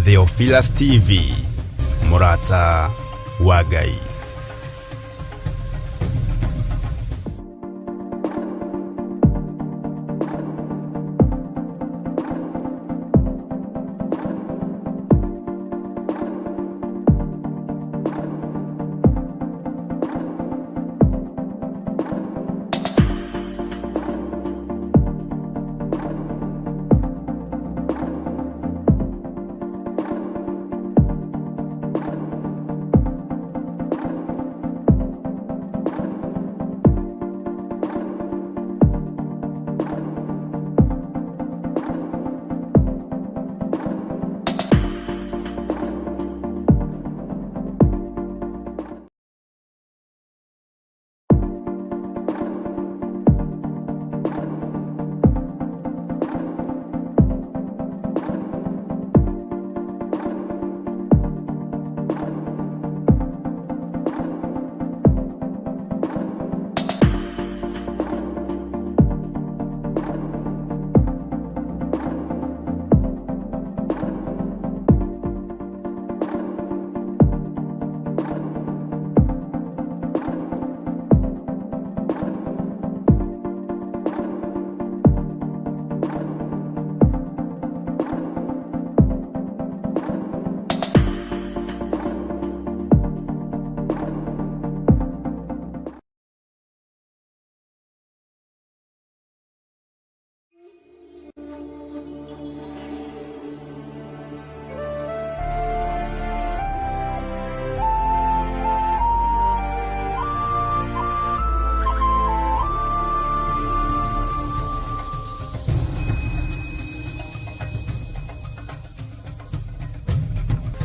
Theophilus TV, mũrata wa Ngai.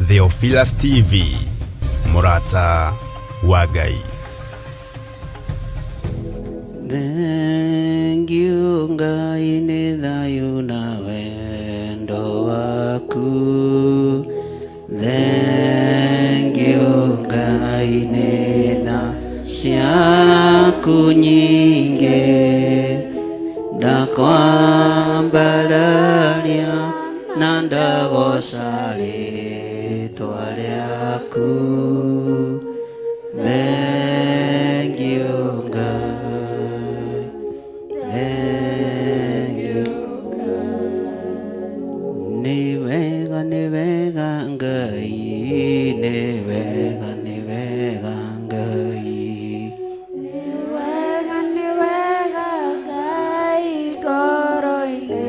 Theophilus TV, mũrata wa Ngai. Thengiũ Ngai nĩ thayũ na wendo waku. Thengiũ Ngai nĩ tha ciaku nyingĩ. Ndakwambararia na ndagoca rĩtwa rĩaku. Thengiũ Ngai, thengiũ Nĩ wega, nĩ wega Ngai, nĩ wega, nĩ wega Ngai. Wega nĩ wega Ngai ngoro-inĩ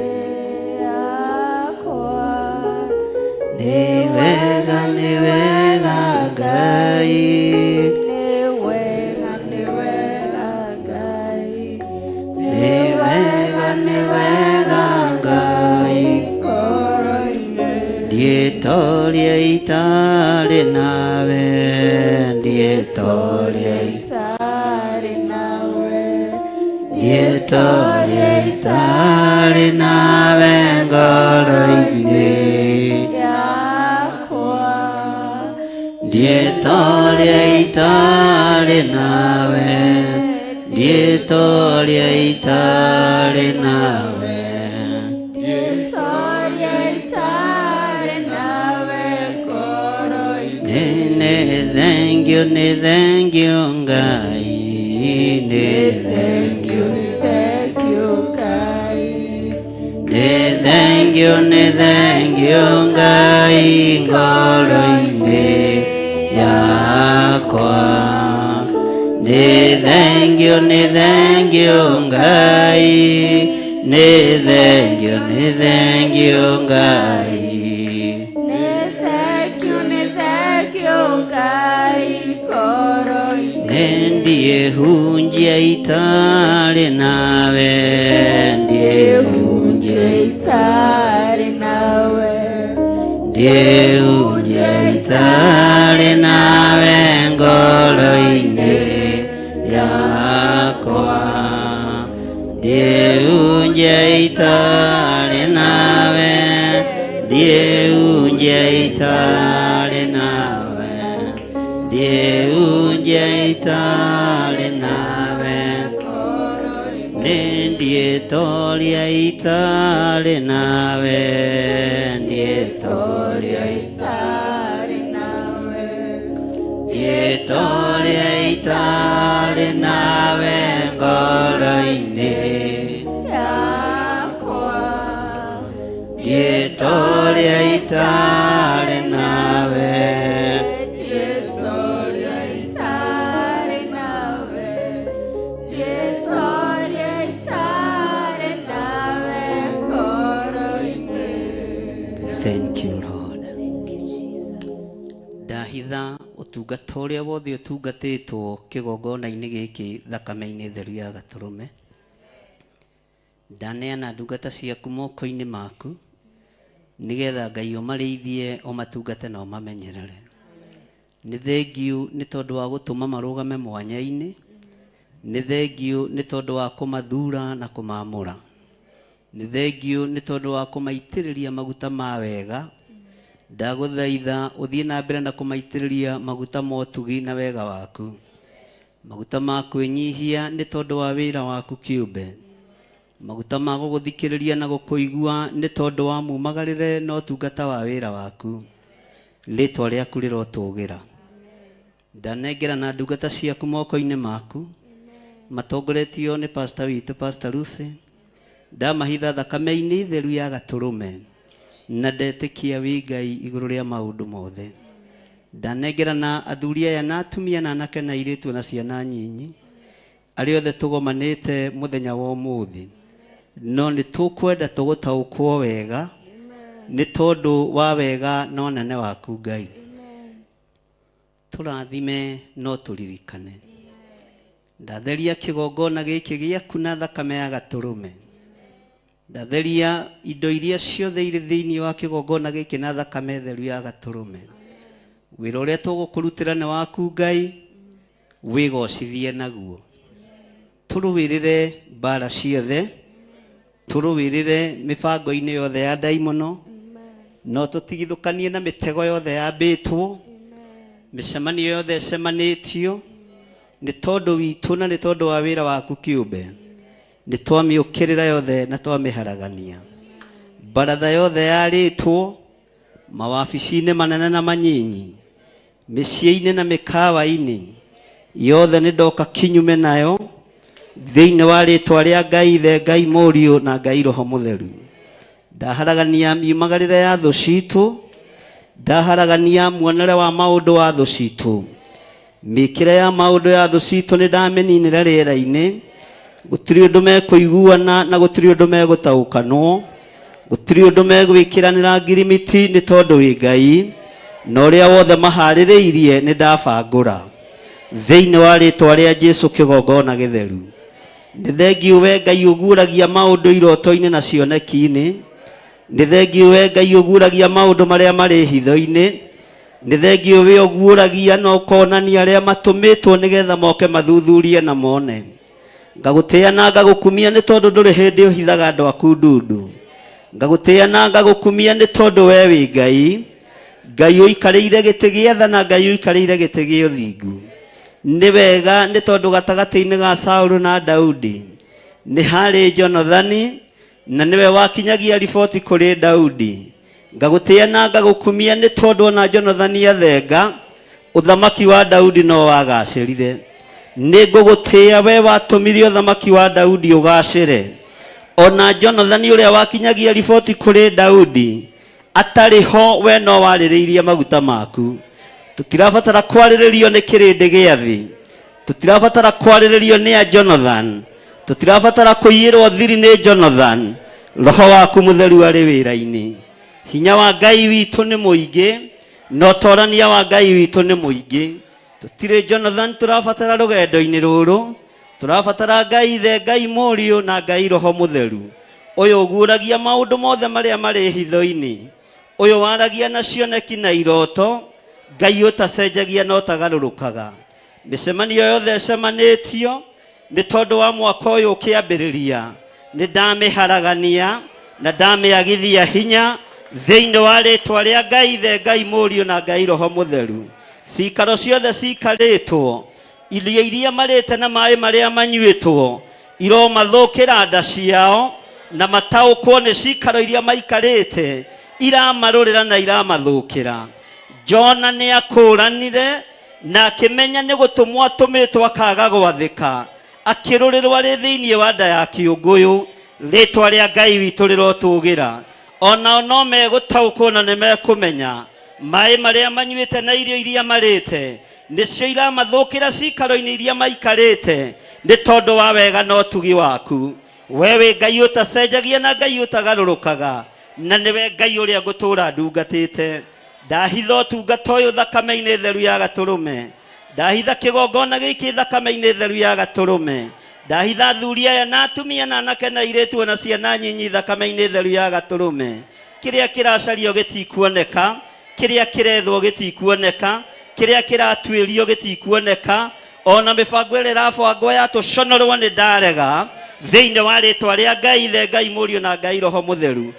yakwa. Nĩ wega, nĩ wega Ngai. Nĩ wega, nĩ wega Ngai. Nĩ wega, nĩ wega Ngai. Ngoro-inĩ. Ndietoria itarĩ nawe, ndietoria Itarĩ nawe. ndietoria itarĩ nawe ngoro-inĩ. Yakwa. Ndietoria itarĩ nawe, ndietoria itarĩ nawe. Ndietoria itarĩ nawe ngoro-inĩ. Nĩ nĩ thengiũ, nĩ thengiũ Ngai, nĩ thengiũ. Thank you Ngai. Nĩ thengiũ, nĩ thengiũ Ngai ngoro-inĩ yakwa. Nĩ thengiũ, nĩ thengiũ Ngai, nĩ thengiũ, nĩ thengiũ Ngai. Nĩ thank you, nĩ thank you Ngai ngoro-inĩ. Nĩ ndiĩhunjia itarĩ nawe, ndiĩhunjia Itarĩ nawe. Ndiĩhunjia itarĩ nawe ngoro-inĩ yakwa. Ndiĩhunjia itarĩ nawe, ndiĩhunjia itarĩ nawe, ndiĩhunjia itarĩ nawe. Nĩ ndiĩtoria itarĩ nawe, ndiĩtoria. Ndiĩtũria itarĩ nawe ngoro-inĩ yakwa. Ndiĩtũria itarĩ nawe. Ndiĩtũria itarĩ nawe. Ndiĩtũria itarĩ nawe ngoro-inĩ. Thank you, Lord. Ndahitha ũtungata ũrĩa wothe ũtungatĩtwo kĩgongona-inĩ gĩkĩ thakame-inĩ theru ya gatũrũme. Ndaneana ndungata ciaku moko-inĩ maku nĩgetha Ngai ũmarĩithie, ũmatungate na ũmamenyerere. Nĩ thengiũ nĩ tondũ wa gũtũma marũgame mwanya-inĩ. Nĩ thengiũ nĩ tondũ wa kũmathura na kũmamũra. Nĩ thengiũ nĩ tondũ wa kũmaitĩrĩria maguta ma wega. Ndagũthaitha ũthiĩ na mbere na kũmaitĩrĩria maguta ma ũtugi na wega waku. Maguta ma kwĩnyihia nĩ tondũ wa wĩra waku kĩũmbe. Maguta ma gũgũthikĩrĩria na gũkũigua nĩ tondũ wa mumagarĩre na ũtungata wa wĩra waku. Rĩtwa rĩaku rĩrotũgĩra. Ndanengera na ndungata ciaku moko-inĩ maku matongoretio nĩ pastor witũ, Pastor Lucy. Ndamahitha thakame-inĩ theru ya gatũrũme na ndetĩkia wĩ Ngai igũrũ rĩa maũndũ mothe. Ndanengera na athuri aya na atumia na anake na airĩtu na ciana nyinyi arĩa othe tũgomanĩte mũthenya wa ũmũthĩ, no nĩ tũkwenda tũgũtaũkwo wega nĩ tondũ wa wega na ũnene waku Ngai. Tũrathime no tũririkane. Ndatheria kĩgongona gĩkĩ gĩaku na thakame ya gatũrũme. Ndatheria indo iria ciothe irĩ thĩinĩ wa kĩgongona gĩkĩ na thakame theru ya gatũrũme. Wĩra ũrĩa tũgũkũrutĩra nĩ waku Ngai, wĩgocithie naguo. Tũrũĩrĩre mbara ciothe, tũrũĩrĩre mĩbango-inĩ yothe ya ndaimono, no tũtigithũkanie na mĩtego yothe yambĩtwo, mĩcemanio yothe ĩcemanĩtio, nĩ tondũ witũ na nĩ tondũ wa wĩra waku kĩũmbe. Nĩ twamĩũkĩrĩra yothe na twamĩharagania. Baratha yothe yarĩtwo, mawabici-inĩ manene na manyinyi, mĩciĩ-inĩ na mĩkawa-inĩ, yothe nĩ ndoka kinyume nayo thĩinĩ wa rĩtwa rĩa Ngai Ithe, Ngai Mũriũ na Ngai Roho Mũtheru. Ndaharagania miumagarĩre ya thũ citũ, ndaharagania muonere wa maũndũ wa thũ citũ, mĩkĩre ya maũndũ ya thũ citũ nĩ ndamĩninĩra rĩera-inĩ. Gũtirĩ ũndũ mekũiguana na gũtirĩ ũndũ megũtaũkanwo, gũtirĩ ũndũ megwĩkĩranĩra ngirimiti nĩ tondũ wĩ Ngai, na ũrĩa wothe maharĩrĩirie nĩ ndabangũra thĩinĩ wa rĩtwa rĩa Jesu kĩgongona gĩtheru. Nĩ thengiũ we Ngai ũguũragia maũndũ iroto-inĩ na cioneki-inĩ. Nĩ thengiũ we Ngai ũguũragia maũndũ marĩa marĩ hitho-inĩ. Nĩ thengiũ we ũguũragia na ũkonania arĩa matũmĩtwo nĩgetha moke mathuthurie na mone. Ngagũtĩĩa na ngagũkumia nĩ tondũ ndũrĩ hĩndĩ ũhithaga andũ aku ndundu. Ngagũtĩĩa na ngagũkumia nĩ tondũ we wĩ Ngai. Ngai ũikarĩire gĩtĩ gĩa tha na Ngai ũikarĩire gĩtĩ gĩa ũthingu. Nĩ wega nĩ tondũ gatagatĩ-inĩ ga Saũlũ na Daudi nĩ harĩ Jonathani na nĩwe wakinyagia riboti kũrĩ Daudi. Ngagũtĩĩa na ngagũkumia nĩ tondũ ona Jonathani athenga, ũthamaki wa Daudi no wagacĩrire. Nĩ ngũgũtĩĩa we watũmire ũthamaki wa Daudi ũgacĩre. Ona Jonathani ũrĩa wakinyagia riboti kũrĩ Daudi atarĩ ho, we no warĩrĩirie maguta maku. Tũtirabatara kwarĩrĩrio nĩ kĩrĩndĩ gĩa thĩ, tũtirabatara kwarĩrĩrio nĩ a Jonathan, tũtirabatara kũiyĩrwo thiri nĩ Jonathan. Roho waku mũtheru arĩ wĩra-inĩ. Hinya wa Ngai witũ nĩ mũingĩ na ũtorania wa Ngai witũ nĩ mũingĩ. Tũtirĩ Jonathan tũrabatara rũgendo-inĩ rũrũ, tũrabatara Ngai Ithe, Ngai Mũriũ na Ngai Roho Mũtheru, ũyũ ũguũragia maũndũ mothe marĩa marĩ hitho-inĩ, ũyũ waragia na cioneki na iroto, Ngai ũtacenjagia na ũtagarũrũkaga. Mĩcemanio yothe ĩcemanĩtio nĩ tondũ wa mwaka ũyũ ũkĩambĩrĩria, nĩ ndamĩharagania na ndamĩagithia hinya thĩinĩ wa rĩtwa rĩa Ngai Ithe, Ngai Mũriũ na Ngai Roho Mũtheru. Cikaro ciothe cikarĩtwo, irio iria marĩte na maĩ marĩa manyuĩtwo iromathũkĩra nda ciao, na mataũkwo nĩ cikaro iria maikarĩte iramarũrĩra na iramathũkĩra. Jona nĩ akũranire. Na akĩmenya nĩ gũtũmwo atũmĩtwo akaga gwathĩka, akĩrũrĩrwo arĩ thĩinĩ wa nda ya kĩũngũyũ. Rĩtwa rĩa Ngai witũ rĩrotũgĩra. Onao no megũtaũkwo na nĩ mekũmenya maĩ marĩa manyuĩte na irio iria marĩte nĩcio iramathũkĩra cikaro-inĩ iria maikarĩte, nĩ tondũ wa wega na ũtugi waku. We wĩ Ngai ũtacenjagia na Ngai ũtagarũrũkaga, na nĩwe Ngai ũrĩa ngũtũũra ndungatĩte. Ndahitha ũtungata ũyũ thakame-inĩ theru ya gatũrũme, ndahitha kĩgongona gĩkĩ thakame-inĩ theru ya gatũrũme, ndahitha athuri aya na atumia na anake na airĩtu ona ciana nyinyi thakame-inĩ theru ya gatũrũme. Kĩrĩa kĩracario gĩtikuoneka, kĩrĩa kĩrethwo gĩtikuoneka, kĩrĩa kĩratuĩrio gĩtikuoneka, ona mĩbango ĩrĩa ĩrabangwo ya tũconorwo nĩ ndarega thĩinĩ wa rĩtwa rĩa Ngai Ithe, Ngai Mũriũ na Ngai Roho Mũtheru.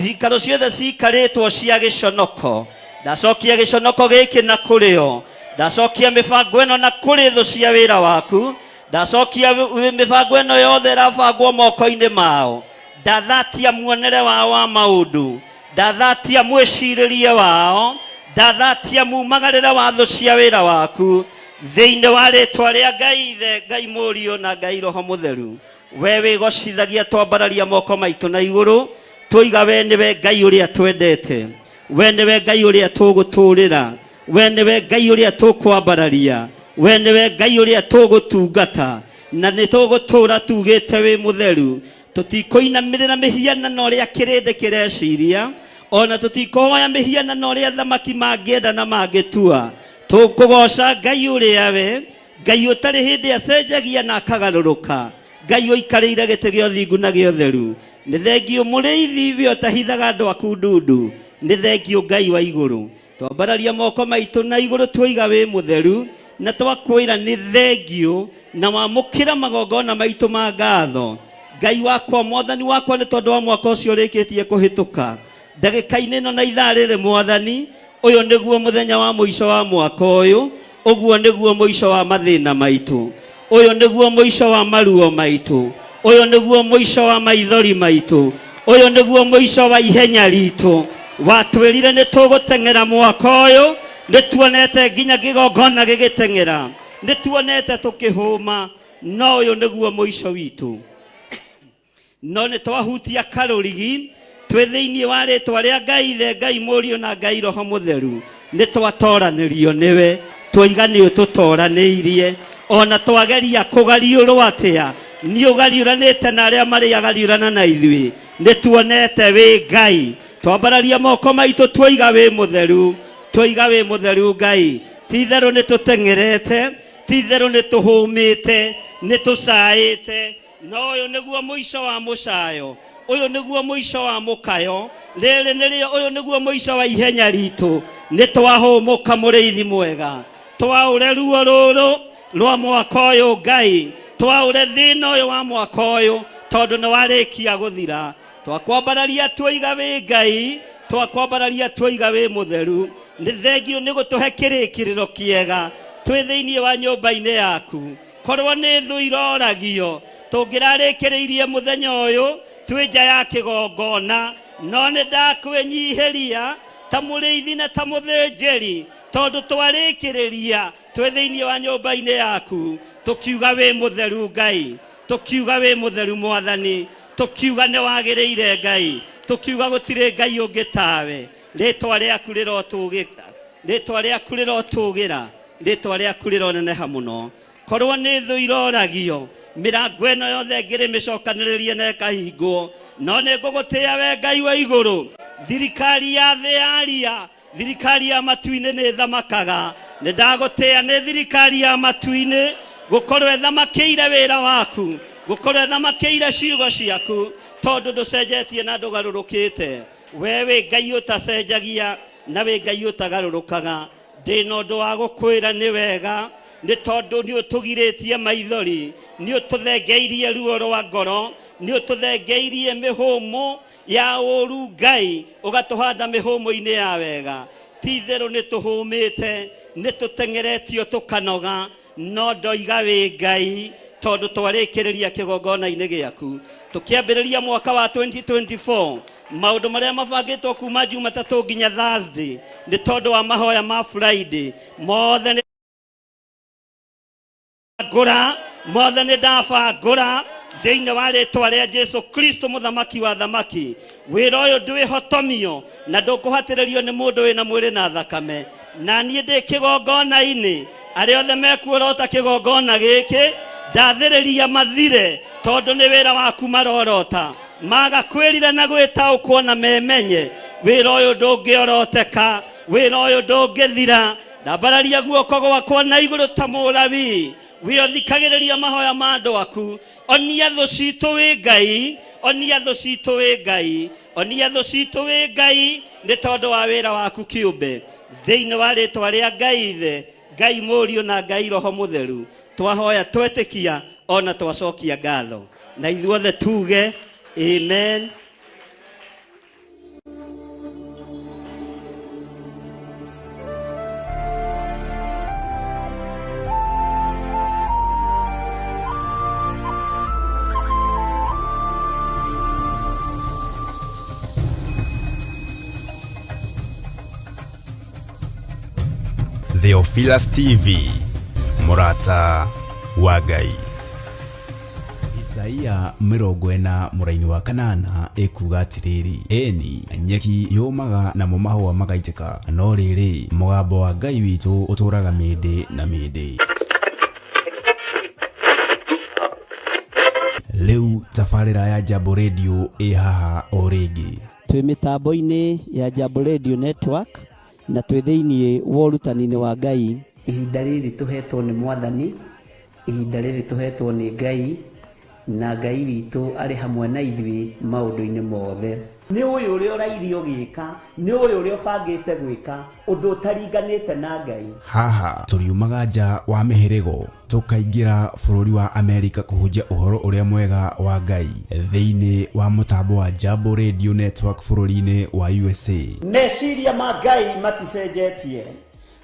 Cikaro ciothe cikarĩtwo cia gĩconoko, ndacokia gĩconoko gĩkĩ na kũrĩo, ndacokia mĩbango ĩno na kũrĩ thũ cia wĩra waku, ndacokia mĩbango ĩno yothe ĩrabangwo moko-inĩ mao, ndathatia muonere wao wa maũndũ, ndathatia mwĩcirĩrie wao, ndathatia mumagarĩre wa thũ cia wĩra waku thĩinĩ wa rĩtwa rĩa Ngai Ithe, Ngai Mũriũ na Ngai Roho Mũtheru. We wĩgocithagia, twambararia moko maitũ na igũrũ, twoiga we nĩwe Ngai ũrĩa twendete, we nĩwe Ngai ũrĩa tũgũtũũrĩra, we nĩwe Ngai ũrĩa tũkwambararia, we nĩwe Ngai ũrĩa tũgũtungata, na nĩ tũgũtũũra tugĩte wĩ mũtheru. Tũtikũinamĩrĩra mĩhianano ũrĩa kĩrĩndĩ kĩreciria, ona tũtikũhoya mĩhianano ũrĩa thamaki mangĩenda na mangĩtua. Tũkũgoca Ngai ũrĩa we Ngai ũtarĩ hĩndĩ acenjagia na akagarũrũka, Ngai ũikarĩire gĩtĩ gĩa ũthingu na gĩa ũtheru. Nĩ thengiũ mũrĩithi, we ũtahithaga andũ aku ndundu. Nĩ thengiũ Ngai wa igũrũ. Twambararia moko maitũ na igũrũ, twoiga wĩ mũtheru, na twakwĩra nĩ thengiũ na wamũkĩra magongona maitũ ma ngatho. Ngai wakwa, Mwathani wakwa, nĩ tondũ wa mwaka ũcio ũrĩkĩtie kũhĩtũka ndagĩka-inĩ ĩno na ithaa rĩrĩ, Mwathani, ũyũ nĩguo mũthenya wa mũico wa mwaka ũyũ, ũguo nĩguo mũico wa mathĩna maitũ, ũyũ nĩguo mũico wa maruo maitũ, ũyũ nĩguo mũico wa maithori maitũ, ũyũ nĩguo mũico wa ihenya ritũ. Watwĩrire nĩ tũgũteng'era mwaka ũyũ, nĩ tuonete nginya kĩgongona gĩgĩteng'era, nĩ tuonete tũkĩhũma, no ũyũ nĩguo mũico witũ. No nĩ twahutia karũrigi twĩ thĩinĩ wa rĩtwa rĩa Ngai Ithe, Ngai Mũriũ na Ngai Roho Mũtheru. Nĩ twatoranĩrio nĩwe, twoiga nĩ ũtũtoranĩirie. Ona twageria kũgariũrwo atĩa, nĩ ũgariũranĩte na arĩa marĩ agariũrana na ithuĩ. Nĩ tuonete wĩ Ngai. Twambararia moko maitũ, twoiga wĩ mũtheru, twoiga wĩ mũtheru Ngai. Ti itherũ nĩ tũteng'erete, ti itherũ nĩ tũhũmĩte, nĩ tũcaĩte, no ũyũ nĩguo mũico wa mũcayo, ũyũ nĩguo mũico wa mũkayo, rĩrĩ nĩrĩo, ũyũ nĩguo mũico wa ihenya ritũ. Nĩ twahũmũka, mũrĩithi mwega. Twaũre ruo rũrũ rwa mwaka ũyũ, Ngai, twaũre thĩna ũyũ wa mwaka ũyũ, tondũ nĩ warĩkia gũthira. Twakwambararia, tuoiga wĩ Ngai, twakwambararia, tuoiga wĩ mũtheru. Nĩ thengiũ nĩ gũtũhe kĩrĩkĩrĩro kĩega twĩ thĩinĩ wa nyũmba-inĩ yaku. Korwo nĩ thũ iroragio, tũngĩrarĩkĩrĩirie mũthenya ũyũ twĩ nja ya kĩgongona, no nĩ ndakwĩnyihĩria ta mũrĩithi na ta mũthĩnjĩri, tondũ twarĩkĩrĩria twĩ thĩinĩ wa nyũmba-inĩ yaku, tũkiuga wĩ mũtheru Ngai, tũkiuga wĩ mũtheru Mwathani, tũkiuga nĩ wagĩrĩire Ngai, tũkiuga gũtirĩ Ngai ũngĩ tawe. Rĩtwa rĩaku rĩrotũgĩra, rĩtwa rĩaku rĩrotũgĩra, rĩtwa rĩaku rĩroneneha mũno. Korwo nĩ thũ iroragio, mĩrango ĩno yothe ngĩrĩ mĩcokanĩrĩrie na ĩkahingwo, no nĩ ngũgũtĩĩa we Ngai wa igũrũ. Thirikari ya thĩ yaria, thirikari ya matu-inĩ nĩ ĩthamakaga. Nĩ ndagũtĩĩa nĩ thirikari ya matu-inĩ gũkorwo ĩthamakĩire wĩra waku, gũkorwo ĩthamakĩire ciugo ciaku, tondũ ndũcenjetie na ndũgarũrũkĩte. We wĩ Ngai ũtacenjagia na wĩ Ngai ũtagarũrũkaga. Ndĩna ũndũ wa gũkwĩra nĩ wega, nĩ tondũ nĩ ũtũgirĩtie maithori, nĩ ũtũthengeirie ruo rwa ngoro, nĩ ũtũthengeirie mĩhũmũ ya ũru Ngai, ũgatũhanda mĩhũmũ-inĩ ya wega. Ti itherũ nĩ tũhũmĩte, nĩ tũteng'eretio tũkanoga, no ndoiga wĩ Ngai, tondũ twarĩkĩrĩria kĩgongona-inĩ gĩaku tũkĩambĩrĩria mwaka wa 2024, maũndũ marĩa mabangĩtwo kuma Jumatatũ nginya Thursday, nĩ tondũ wa mahoya ma Friday mothe nĩ Ndabangũra mothe, nĩ ndabangũra thĩinĩ wa rĩtwa rĩa Jesu Kristo mũthamaki wa thamaki. Wĩra ũyũ ndwĩhotomio na ndũkũhatĩrĩrio nĩ mũndũ wĩna mwĩrĩ na thakame. Na niĩ ndĩ kĩgongona-inĩ, arĩa othe mekuorota kĩgongona gĩkĩ ndathĩrĩria mathire, tondũ nĩ wĩra waku marorota. Maga kwĩrira na gwĩtaũkwo na memenye wĩra ũyũ ndũngĩoroteka, wĩra ũyũ ndũngĩthira. Ndambararia guoko gwakwa na igũrũ ta mũlawi, wĩothikagĩrĩria mahoya ma andũ aku. Onia thũ citũ wĩ Ngai, onia thũ citũ wĩ Ngai, onia thũ citũ wĩ Ngai, nĩ tondũ wa wĩra waku kĩũmbe. Thĩinĩ wa rĩtwa rĩa Ngai Ithe, Ngai Mũriũ na Ngai Roho Mũtheru, twahoya twetĩkia ona twacokia ngatho, na ithuothe tuge amen. Theophilus TV, mũrata wa Ngai. Isaia 40 mũraini wa 8 ĩkuga atĩrĩrĩ, ĩni nyeki yũmaga namo mahũa magaitĩka, no rĩrĩ mũgambo wa Ngai witũ ũtũũraga mĩndĩ na mĩndĩ. Rĩu tabarĩra ya Jambo Radio ĩ haha o rĩngĩ. Twĩ mĩtambo-inĩ ya Jambo Radio Network na twĩ thĩinĩ wa ũrutani-inĩ wa Ngai. Ihinda rĩrĩ tũhetwo nĩ Mwathani, ihinda rĩrĩ tũhetwo nĩ Ngai, na Ngai witũ arĩ hamwe na ithuĩ maũndũ-inĩ mothe. Nĩ ũyũ ũrĩa ũrairie ũgĩka, nĩ ũyũ ũrĩa ũbangĩte gwĩka, ũndũ ũtaringanĩte na Ngai. Haha tũriumaga nja wa mĩhĩrĩgo tũkaingĩra bũrũri wa Amerika kũhunjia ũhoro ũrĩa mwega wa Ngai thĩinĩ wa mũtambo wa Jambo Radio Network bũrũri-inĩ wa USA. Meciria ma Ngai maticenjetie,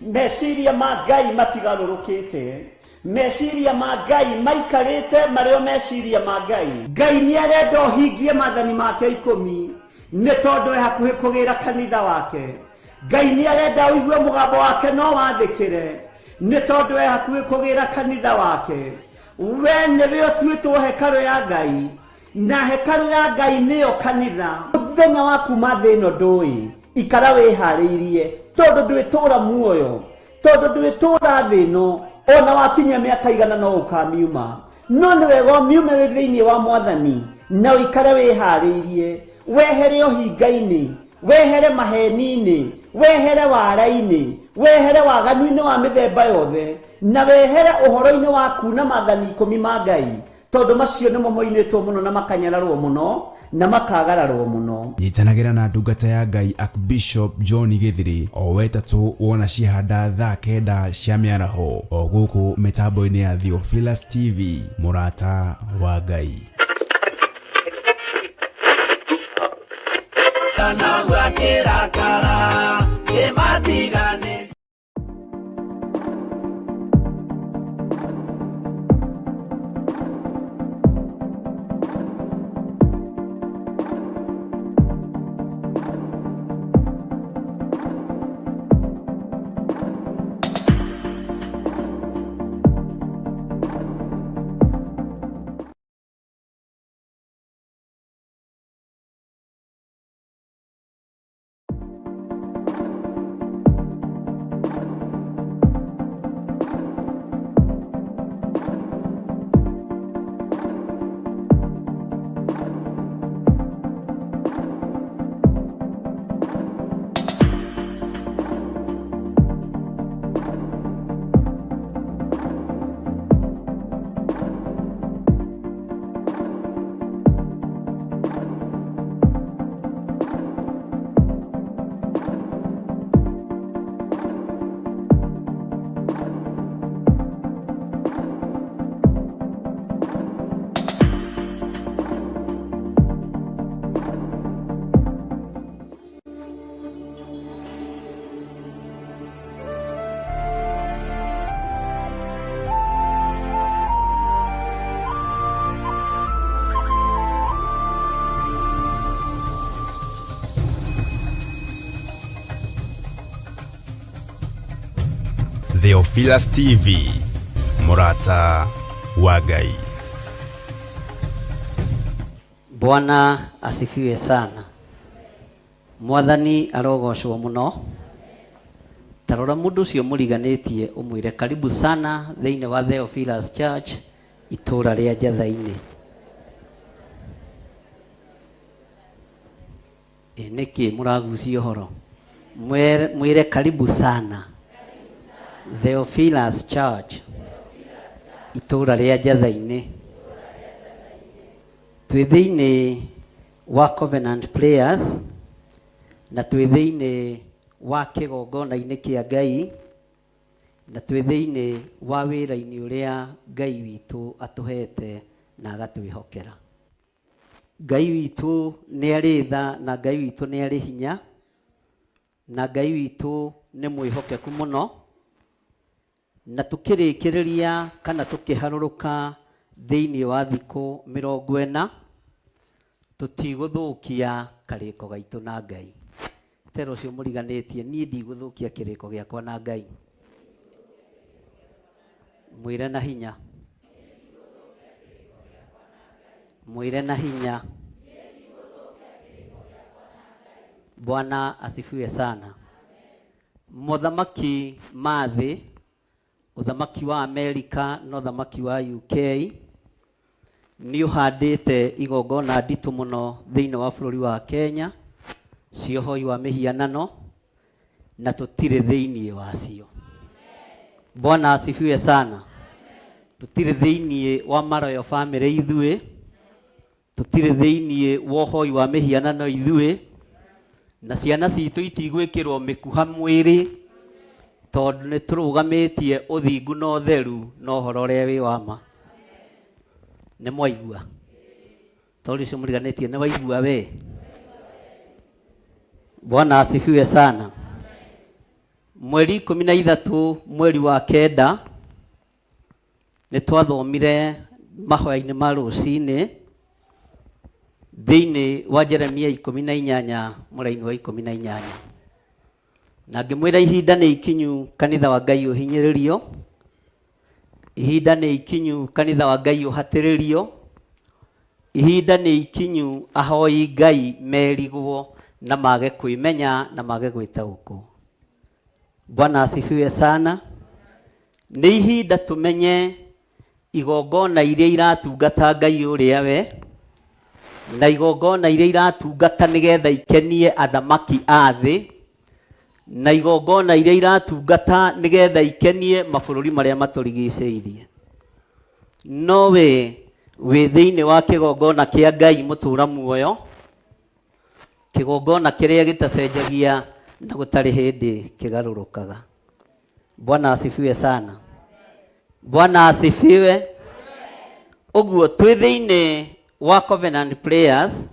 meciria ma Ngai matigarũrũkĩte, meciria ma Ngai maikarĩte marĩ o meciria ma Ngai. Ngai nĩ arenda ũhingie maathani make 10 nĩ tondũ e hakuhĩ kũgĩra kanitha wake. Ngai nĩ arenda ũigue mũgambo wake no wathĩkĩre nĩ tondũ e hakuhĩ kũgĩra kanitha wake. We nĩwe ũtuĩtwo hekarũ ya Ngai, na hekarũ ya Ngai nĩyo kanitha. Mũthenya wa kuma thĩ ĩno ndũĩ, ikara wĩharĩirie, tondũ ndwĩtũra muoyo, tondũ ndwĩtũra thĩ ĩno, ona wakinyia mĩaka igana no ũkamiuma. No nĩ wega ũmiume wĩ thĩinĩ wa Mwathani na ũikare wĩharĩirie, wehere ũhinga-inĩ, wehere maheni-inĩ, wehere wara-inĩ, wehere waganu-inĩ wa mĩthemba yothe, na wehere ũhoro-inĩ wa kuna maathani 10 ma Ngai, tondũ macio nĩmo moinĩtwo mũno na makanyararwo mũno na makagararwo mũno. Nyitanagĩra na ndungata ya Ngai Archbishop John Gĩthiri o wetatũ wona ciahanda thaa 9 cia mĩaraho o gũkũ mĩtambo-inĩ ya Theophilus TV, mũrata wa Ngai. Theophilus TV. Mũrata wa Ngai. Bwana asifiwe sana. Mwathani arogocwo muno. Tarora mundu ucio muriganitie umwire karibu sana thiini wa Theophilus Church itura ria Njatha-ini. Ĩ nĩkĩ mũragucia ũhoro? Mwĩre karibu sana Theophilus Church itũra rĩa Njatha-inĩ. Twĩ thĩinĩ wa Covenant Prayers na twĩ thĩinĩ wa kĩgongona-inĩ kĩa Ngai na twĩ thĩinĩ wa wĩra-inĩ ũrĩa Ngai witũ atũhete na agatwĩhokera. Ngai witũ nĩ arĩ tha na Ngai witũ nĩ arĩ hinya na Ngai witũ nĩ mwĩhokeku mũno, na tũkĩrĩkĩrĩria kana tũkĩharũrũka thĩinĩ wa thikũ 40 tũtigũthũkia karĩko gaitũ na Ngai. Tero ũcio mũriganĩtie, niĩ ndigũthũkia kĩrĩko gĩakwa na Ngai. Mwĩre na hinya. Mwĩre na hinya. Bwana asifiwe sana. Mothamaki ma thĩ, ũthamaki wa Amerika na ũthamaki wa UK nĩ ũhandĩte igongona nditũ mũno thĩinĩ wa bũrũri wa Kenya cia ũhoi wa mĩhianano na tũtirĩ thĩinĩ wacio. Bwana asifiwe sana. Tũtirĩ thĩinĩ wa maroyo family ithuĩ, tũtirĩ thĩinĩ wa ũhoi wa mĩhianano ithuĩ, na ciana citũ itigwĩkĩrwo mĩkuha mwĩrĩ tondũ nĩ tũrũgamĩtie ũthingu na ũtheru na ũhoro ũrĩa wĩ wa ma. Nĩ mwaigua? Tondũ ũcio mũriganĩtie nĩ waigua we? Bwana asifiwe sana. Mweri 13 mweri wa 9 nĩ twathomire mahoya-inĩ ma rũcinĩ thĩinĩ wa Jeremia 18 mũraini wa 18, na ngĩmwĩra ihinda nĩ ikinyu kanitha wa Ngai ũhinyĩrĩrio, ihinda nĩ ikinyu kanitha wa Ngai ũhatĩrĩrio, ihinda nĩ ikinyu ahoi Ngai merigwo na mage kwĩmenya na mage gwĩtaũkwo. Bwana asifiwe sana. Nĩ ihinda tũmenye igongona iria iratungata Ngai ũrĩa we, na igongona iria iratungata nĩgetha ikenie athamaki a thĩ, na igongona iria iratungata nĩgetha ikenie mabũrũri marĩa matũrigicĩirie. No we wĩ thĩinĩ wa kĩgongona kĩa Ngai mũtũra muoyo, kĩgongona kĩrĩa gĩtacenjagia na gũtarĩ hĩndĩ kĩgarũrũkaga. Bwana asifiwe sana. Bwana asifiwe. Ũguo twĩ thĩinĩ wa Covenant Prayers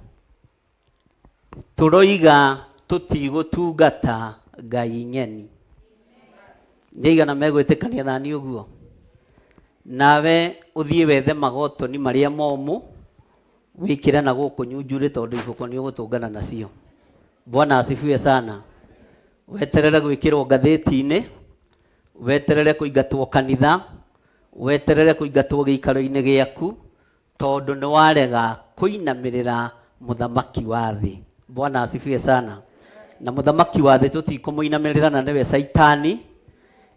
tũroiga tũtigũtungata Ngai ng'eni. Nĩ aigana megwĩtĩkania nani ũguo? Nawe ũthiĩ wethe magotoni marĩa momũ wĩkĩre na gũkũ nyunjurĩ tondũ ibũko nĩ ũgũtũngana nacio. Bwana asifiwe sana. Weterere gwĩkĩrwo ngathĩti-inĩ, weterere kũingatwo kanitha, weterere kũingatwo gĩikaro-inĩ gĩaku, tondũ nĩ warega kũinamĩrĩra mũthamaki wa thĩ. Bwana asifiwe sana. Na mũthamaki wa thĩ tũtikũmũinamĩrĩra na nĩwe Caitani,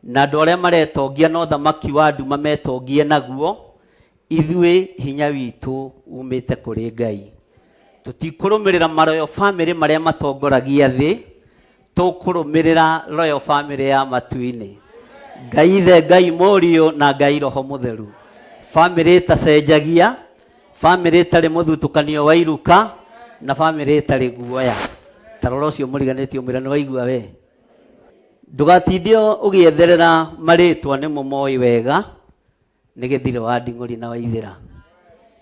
na andũ arĩa maretongia na ũthamaki wa nduma metongie naguo, ithuĩ hinya witũ umĩte kũrĩ Ngai. Tũtikũrũmĩrĩra maroyo family marĩa matongoragia thĩ, tũkũrũmĩrĩra royal family ya matu-inĩ. Ngai Ithe, Ngai Mũriũ na Ngai Roho Mũtheru. Family ĩtacenjagia, family ĩtarĩ mũthutũkanio wa iruka, na family ĩtarĩ guoya. Ta rora ũcio mũriganĩtie ũmwĩre nĩ waigua we. Ndũgatinde ũgĩetherera marĩtwa nĩmo moĩ wega, nĩ gĩthirĩ wa Nding'ũri na Waithĩra,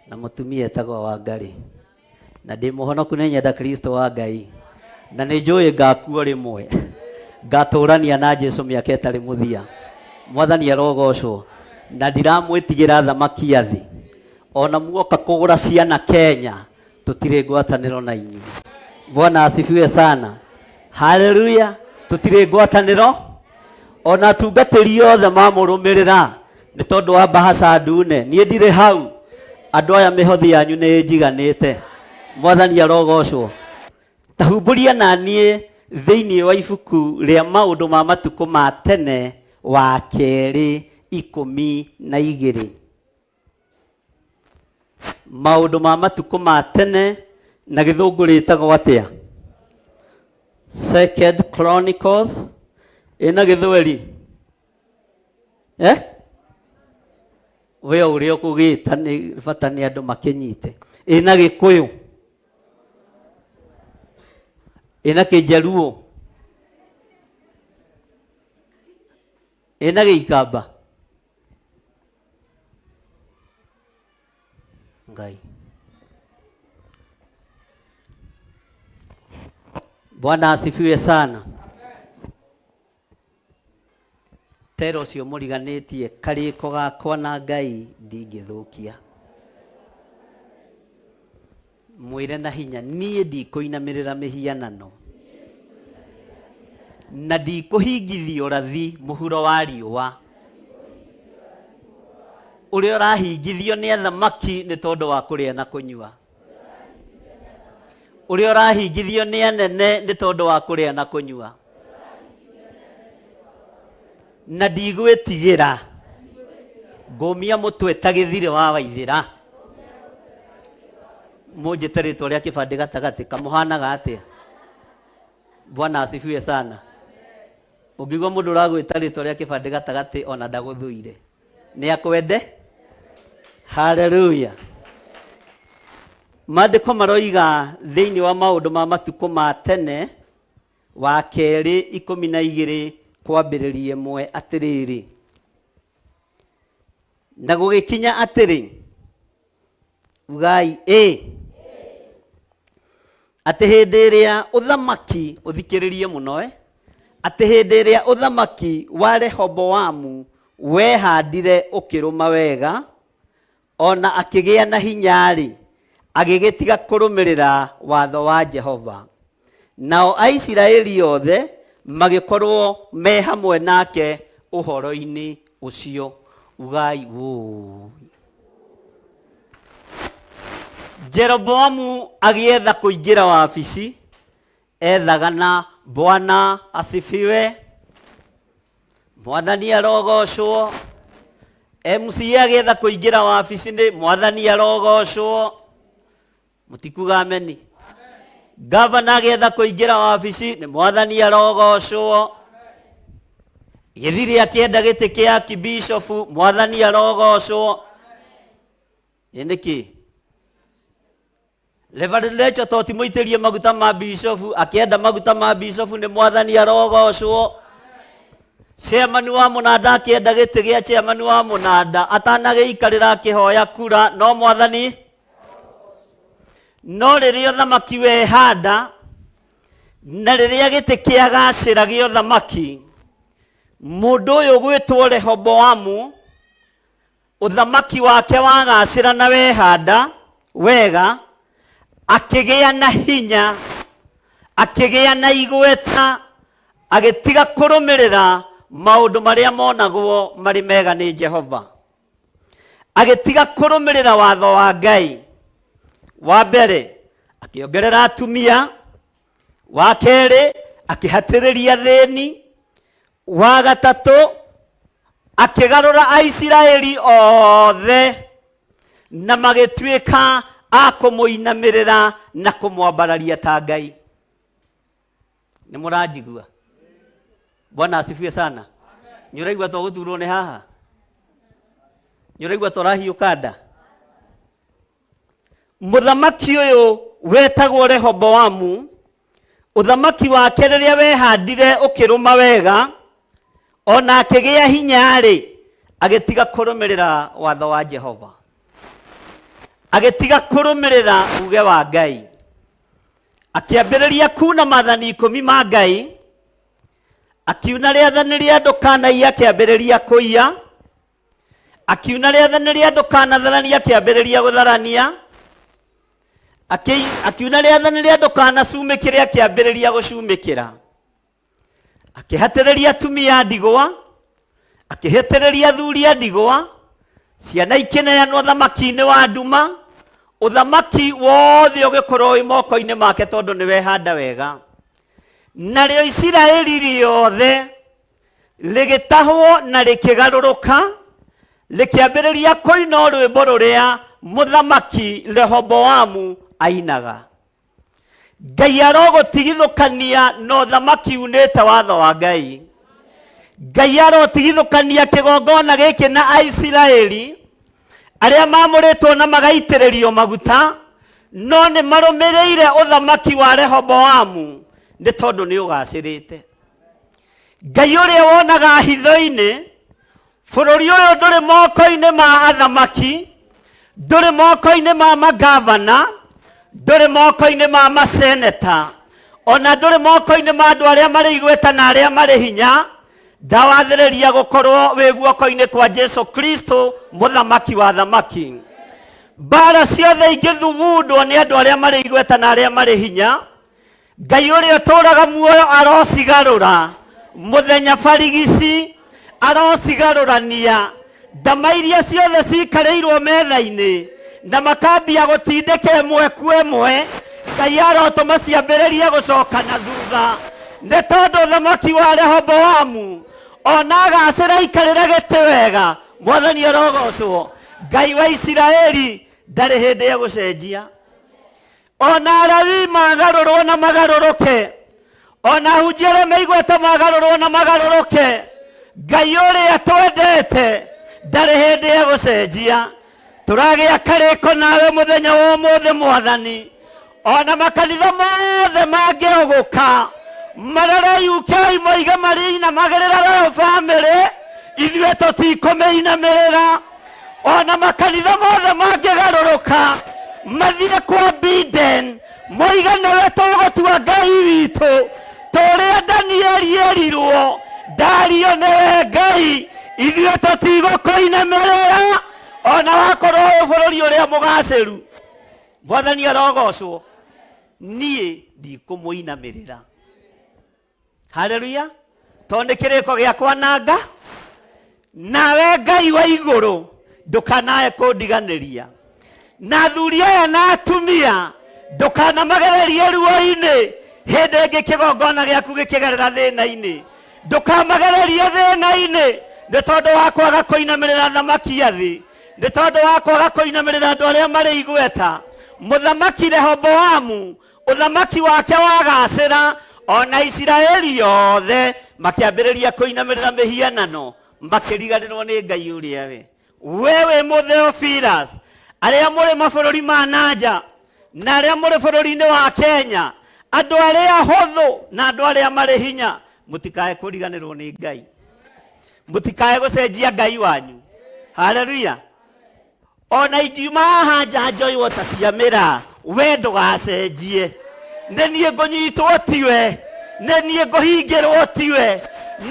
na mũtumia etagwo Wangarĩ. Na ndĩ mũhonoku nĩ nyenda Kristo wa Ngai, na nĩ njũĩ ngakuo rĩmwe, ngatũrania na Jesu mĩaka ĩtarĩ mũthia. Mwathani arogocwo. Na ndiramwĩtigĩra thamaki a thĩ, ona muoka kũgũra ciana Kenya, tũtirĩ ngwatanĩro na inyuĩ. Bwana asifiwe sana. Haleluya. Tũtirĩ ngwatanĩro. Ona atungatĩri othe mamũrũmĩrĩra, Nĩ tondũ wa mbahaca ndune. Niĩ ndirĩ hau. Andũ aya mĩhothi yanyu nĩ ĩnjiganĩte. Mwathani arogocwo. Ta humbũria na niĩ thĩinĩ wa ibuku rĩa maũndũ ma matukũ ma tene wa kerĩ 12. Maũndũ ma matukũ ma tene na gĩthũngũ rĩtagwo atĩa? Second Chronicles ĩna gĩthweri eh? We ũrĩa ũkũgĩta nĩ bata nĩ andũ makĩnyite. Ĩna gĩkũyũ, ĩna kĩnjaruo, ĩna gĩikamba. Ngai. Bwana asifiwe sana. Tera ũcio mũriganĩtie karĩko gakwa na Ngai ndingĩthũkia. Mwĩre na hinya niĩ ndikũinamĩrĩra mĩhianano na ndikũhingithia ũrathi mũhuro wa riũa ũrĩa ũrahingithio nĩ athamaki nĩ tondũ wa kũrĩa na kũnyua, ũrĩa ũrahingithio nĩ anene nĩ tondũ wa kũrĩa na kũnyua, na ndigwĩtigĩra ngũmia mũtwe ta gĩthirĩ wa waithĩra. Mũnjĩte rĩtwa rĩa kĩbandĩ gatagatĩ kamũhanaga atĩa? Bwana asifiwe sana. Ũngĩigua mũndũ ũragwĩta rĩtwa rĩa kĩbandĩ gatagatĩ ona ndagũthũire, nĩ akwende. Haleluya. Maandĩko maroiga thĩinĩ wa maũndũ ma matukũ ma tene wa kerĩ 12 kwambĩrĩria 1 atĩrĩrĩ, na gũgĩkinya atĩrĩ, ugai ĩ, atĩ hĩndĩ ĩrĩa ũthamaki, ũthikĩrĩrie mũno atĩ hĩndĩ ĩrĩa ũthamaki wa Rehoboamu wehandire ũkĩrũma wega, ona akĩgĩa na hinya-rĩ, agĩgĩtiga kũrũmĩrĩra watho wa Jehova. Nao Aisiraeli othe magĩkorwo me hamwe nake ũhoro-inĩ ũcio. Ugai ũũ. Jeroboamu agĩetha kũingĩra wabici, ethaga na Bwana asifiwe, Mwathani arogocwo. MCA agĩetha kũingĩra wabici nĩ Mwathani arogocwo. Mũtikuga ameni. Gavana agĩetha kũingĩra wabici nĩ Mwathani arogocwo. Gĩthiri akĩenda gĩtĩ kĩa kibishofu, Mwathani arogocwo. Ĩ nĩkĩ? Reverend Rachel to ti mũitĩrie maguta ma bishofu, akĩenda maguta ma bishofu nĩ Mwathani arogocwo. Chairman wa mũnanda akĩenda gĩtĩ gĩa chairman wa mũnanda, atanagĩikarĩra akĩhoya kura, no Mwathani. No rĩrĩa ũthamaki wehanda na rĩrĩa gĩtĩ kĩagacĩra gĩa ũthamaki, mũndũ ũyũ ũgwĩtwo Rehoboamu, ũthamaki wake wagacĩra na wehanda wega, akĩgĩa na hinya, akĩgĩa na igweta, agĩtiga kũrũmĩrĩra maũndũ marĩa monagwo marĩ mega nĩ Jehova, agĩtiga kũrũmĩrĩra watho wa Ngai. Wa mbere akĩongerera atumia, wa kerĩ akĩhatĩrĩria thĩni, wa gatatũ akĩgarũra Aisiraeli othe na magĩtuĩka a kũmũinamĩrĩra na kũmwambararia ta Ngai. Nĩ mũranjigua? Bwana asifiwe sana. Nĩ ũraigua to gũturwo nĩ haha? Nĩ ũraigua to ũrahiũka nda? Mũthamaki ũyũ wetagwo Rehoboamu, ũthamaki wake rĩrĩa wehandire ũkĩrũma wega, ona akĩgĩa hinya-rĩ, agĩtiga kũrũmĩrĩra watho wa Jehova, agĩtiga kũrũmĩrĩra uge wa Ngai, akĩambĩrĩria kuna maathani 10 ma Ngai, akiuna rĩathani rĩa ndũkanaiye, akĩambĩrĩria kũiya, akiuna rĩathani rĩa ndũkanatharania, akĩambĩrĩria gũtharania, akiuna rĩathani rĩa ndũkanacumĩkĩre, akĩambĩrĩria gũcumĩkĩra, akĩhatĩrĩria atumia a ndigwa, Akĩhĩtĩrĩria athuri a ndigwa, ciana ikĩneanwo thamaki-inĩ wa nduma, ũthamaki wothe ũgĩkorwo wĩ moko-inĩ make tondũ nĩ wehanda wega. Narĩo Isiraeli rĩothe rĩgĩtahwo na rĩkĩgarũrũka, rĩkĩambĩrĩria kũina rwĩmbo rũrĩa mũthamaki Rehoboamu ainaga. Ngai arogũtigithũkania na ũthamaki unĩte watho wa Ngai. Ngai arotigithũkania kĩgongona gĩkĩ na Aisiraeli arĩa mamũrĩtwo na magaitĩrĩrio maguta, no nĩ marũmĩrĩire ũthamaki wa Rehoboamu nĩ tondũ nĩ ũgacĩrĩte. Ngai ũrĩa wonaga hitho-inĩ, bũrũri ũyũ ndũrĩ moko-inĩ ma athamaki, ndũrĩ moko-inĩ ma magavana, ndũrĩ moko-inĩ ma maseneta, ona ndũrĩ moko-inĩ ma andũ arĩa marĩ igweta na arĩa marĩ hinya. Ndawathĩrĩria gũkorwo wĩ guoko-inĩ kwa Jesu Kristo, mũthamaki wa thamaki. Mbara ciothe ingĩthugundwo nĩ andũ arĩa marĩ igweta na arĩa marĩ hinya, Ngai ũrĩa ũtũũraga muoyo arocigarũra mũthenya barigici, arocigarũrania ndama iria ciothe cikarĩirwo metha-inĩ na makambia gũtindĩka ĩmwe kwa ĩmwe. Ngai arotũma ciambĩrĩrie gũcoka na thutha, nĩ tondũ ũthamaki wa Rehoboamu ona agacĩra aikarĩre gĩtĩ wega. Mwathani arogocwo. Ngai wa Isiraeli ndarĩ hĩndĩ egũcenjia. Ona Alawii magarũrwo na magarũrũke, ona ahunjia arĩa meiguĩte magarũrwo na magarũrũke, Ngai ũrĩa twendete ndarĩ hĩndĩ egũcenjia. Tũragĩa karĩko nawe mũthenya wa ũmũthĩ Mwathani, ona makanitha mothe mangĩũgũka marore UK moige marĩinamagĩrĩra Royal Family, ithuĩ tũtikũmĩinamĩrĩra. Ona makanitha mothe mangĩgarũrũka mathiĩ kwa Biden moige nĩwe tũgũtua Ngai witũ, tũrĩa Danieli erirwo Dario nĩwe Ngai, ithuĩ tũtigũkũinamĩrĩra ona wakorwo wĩ bũrũri ũrĩa mũgacĩru. Mwathani arogocwo. Niĩ ndikũmũinamĩrĩra. Haleluya. Tondũ nĩ kĩrĩko gĩakwa na nga nawe Ngai wa igũrũ, ndũkanae kũndiganĩria. Na athuri aya na atumia ndũkanamagererie ruo-inĩ hĩndĩ ĩngĩ kĩgongona gĩaku gĩkĩgerera thĩna-inĩ. Ndũkamagererie thĩna-inĩ nĩ tondũ wa kwaga kũinamĩrĩra thamaki ya thĩ, nĩ tondũ wa kwaga kũinamĩrĩra andũ arĩa marĩ igweta. Mũthamaki Rehoboamu ũthamaki wake wagacĩra, ona Isiraeli yothe makĩambĩrĩria kũinamĩrĩra mĩhianano, makĩriganĩrwo nĩ Ngai ũrĩa we. We wĩ Mũtheophilus, arĩa mũrĩ mabũrũri ma nanja na arĩa mũrĩ bũrũri-inĩ wa Kenya, andũ arĩa ahũthũ na andũ arĩa marĩ hinya, mũtikae kũriganĩrwo nĩ Ngai, mũtikae gũcenjia Ngai wanyu. Haleluya. Ona ingiuma haha nja njoywo ta cia mĩraa, we ndũgacenjie. Nĩ niĩ ngũnyitwo tiwe, nĩ niĩ ngũhingĩrwo tiwe,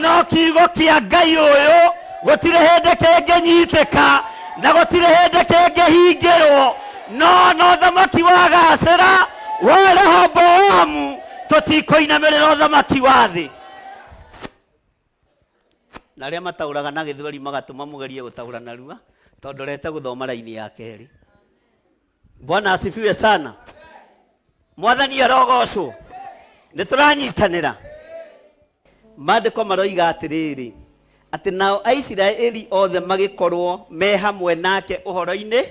no kiugo kĩa Ngai ũyũ gũtirĩ hĩndĩ kĩngĩnyitĩka na gũtirĩ hĩndĩ kĩngĩhingĩrwo. No no thamaki wagacĩra wa Rehoboamu, tũtikũinamĩrĩra ũthamaki wa thĩ. Na arĩa mataũraga na gĩthweri magatũma mũgerie gũtaũra narua tondũ ndorete gũthoma raini ya kerĩ. Bwana asifiwe sana. Mwathani arogocwo. Nĩ tũranyitanĩra. Maandĩko maroiga atĩrĩrĩ, atĩ nao Aisiraeli othe magĩkorwo me hamwe nake ũhoro-inĩ.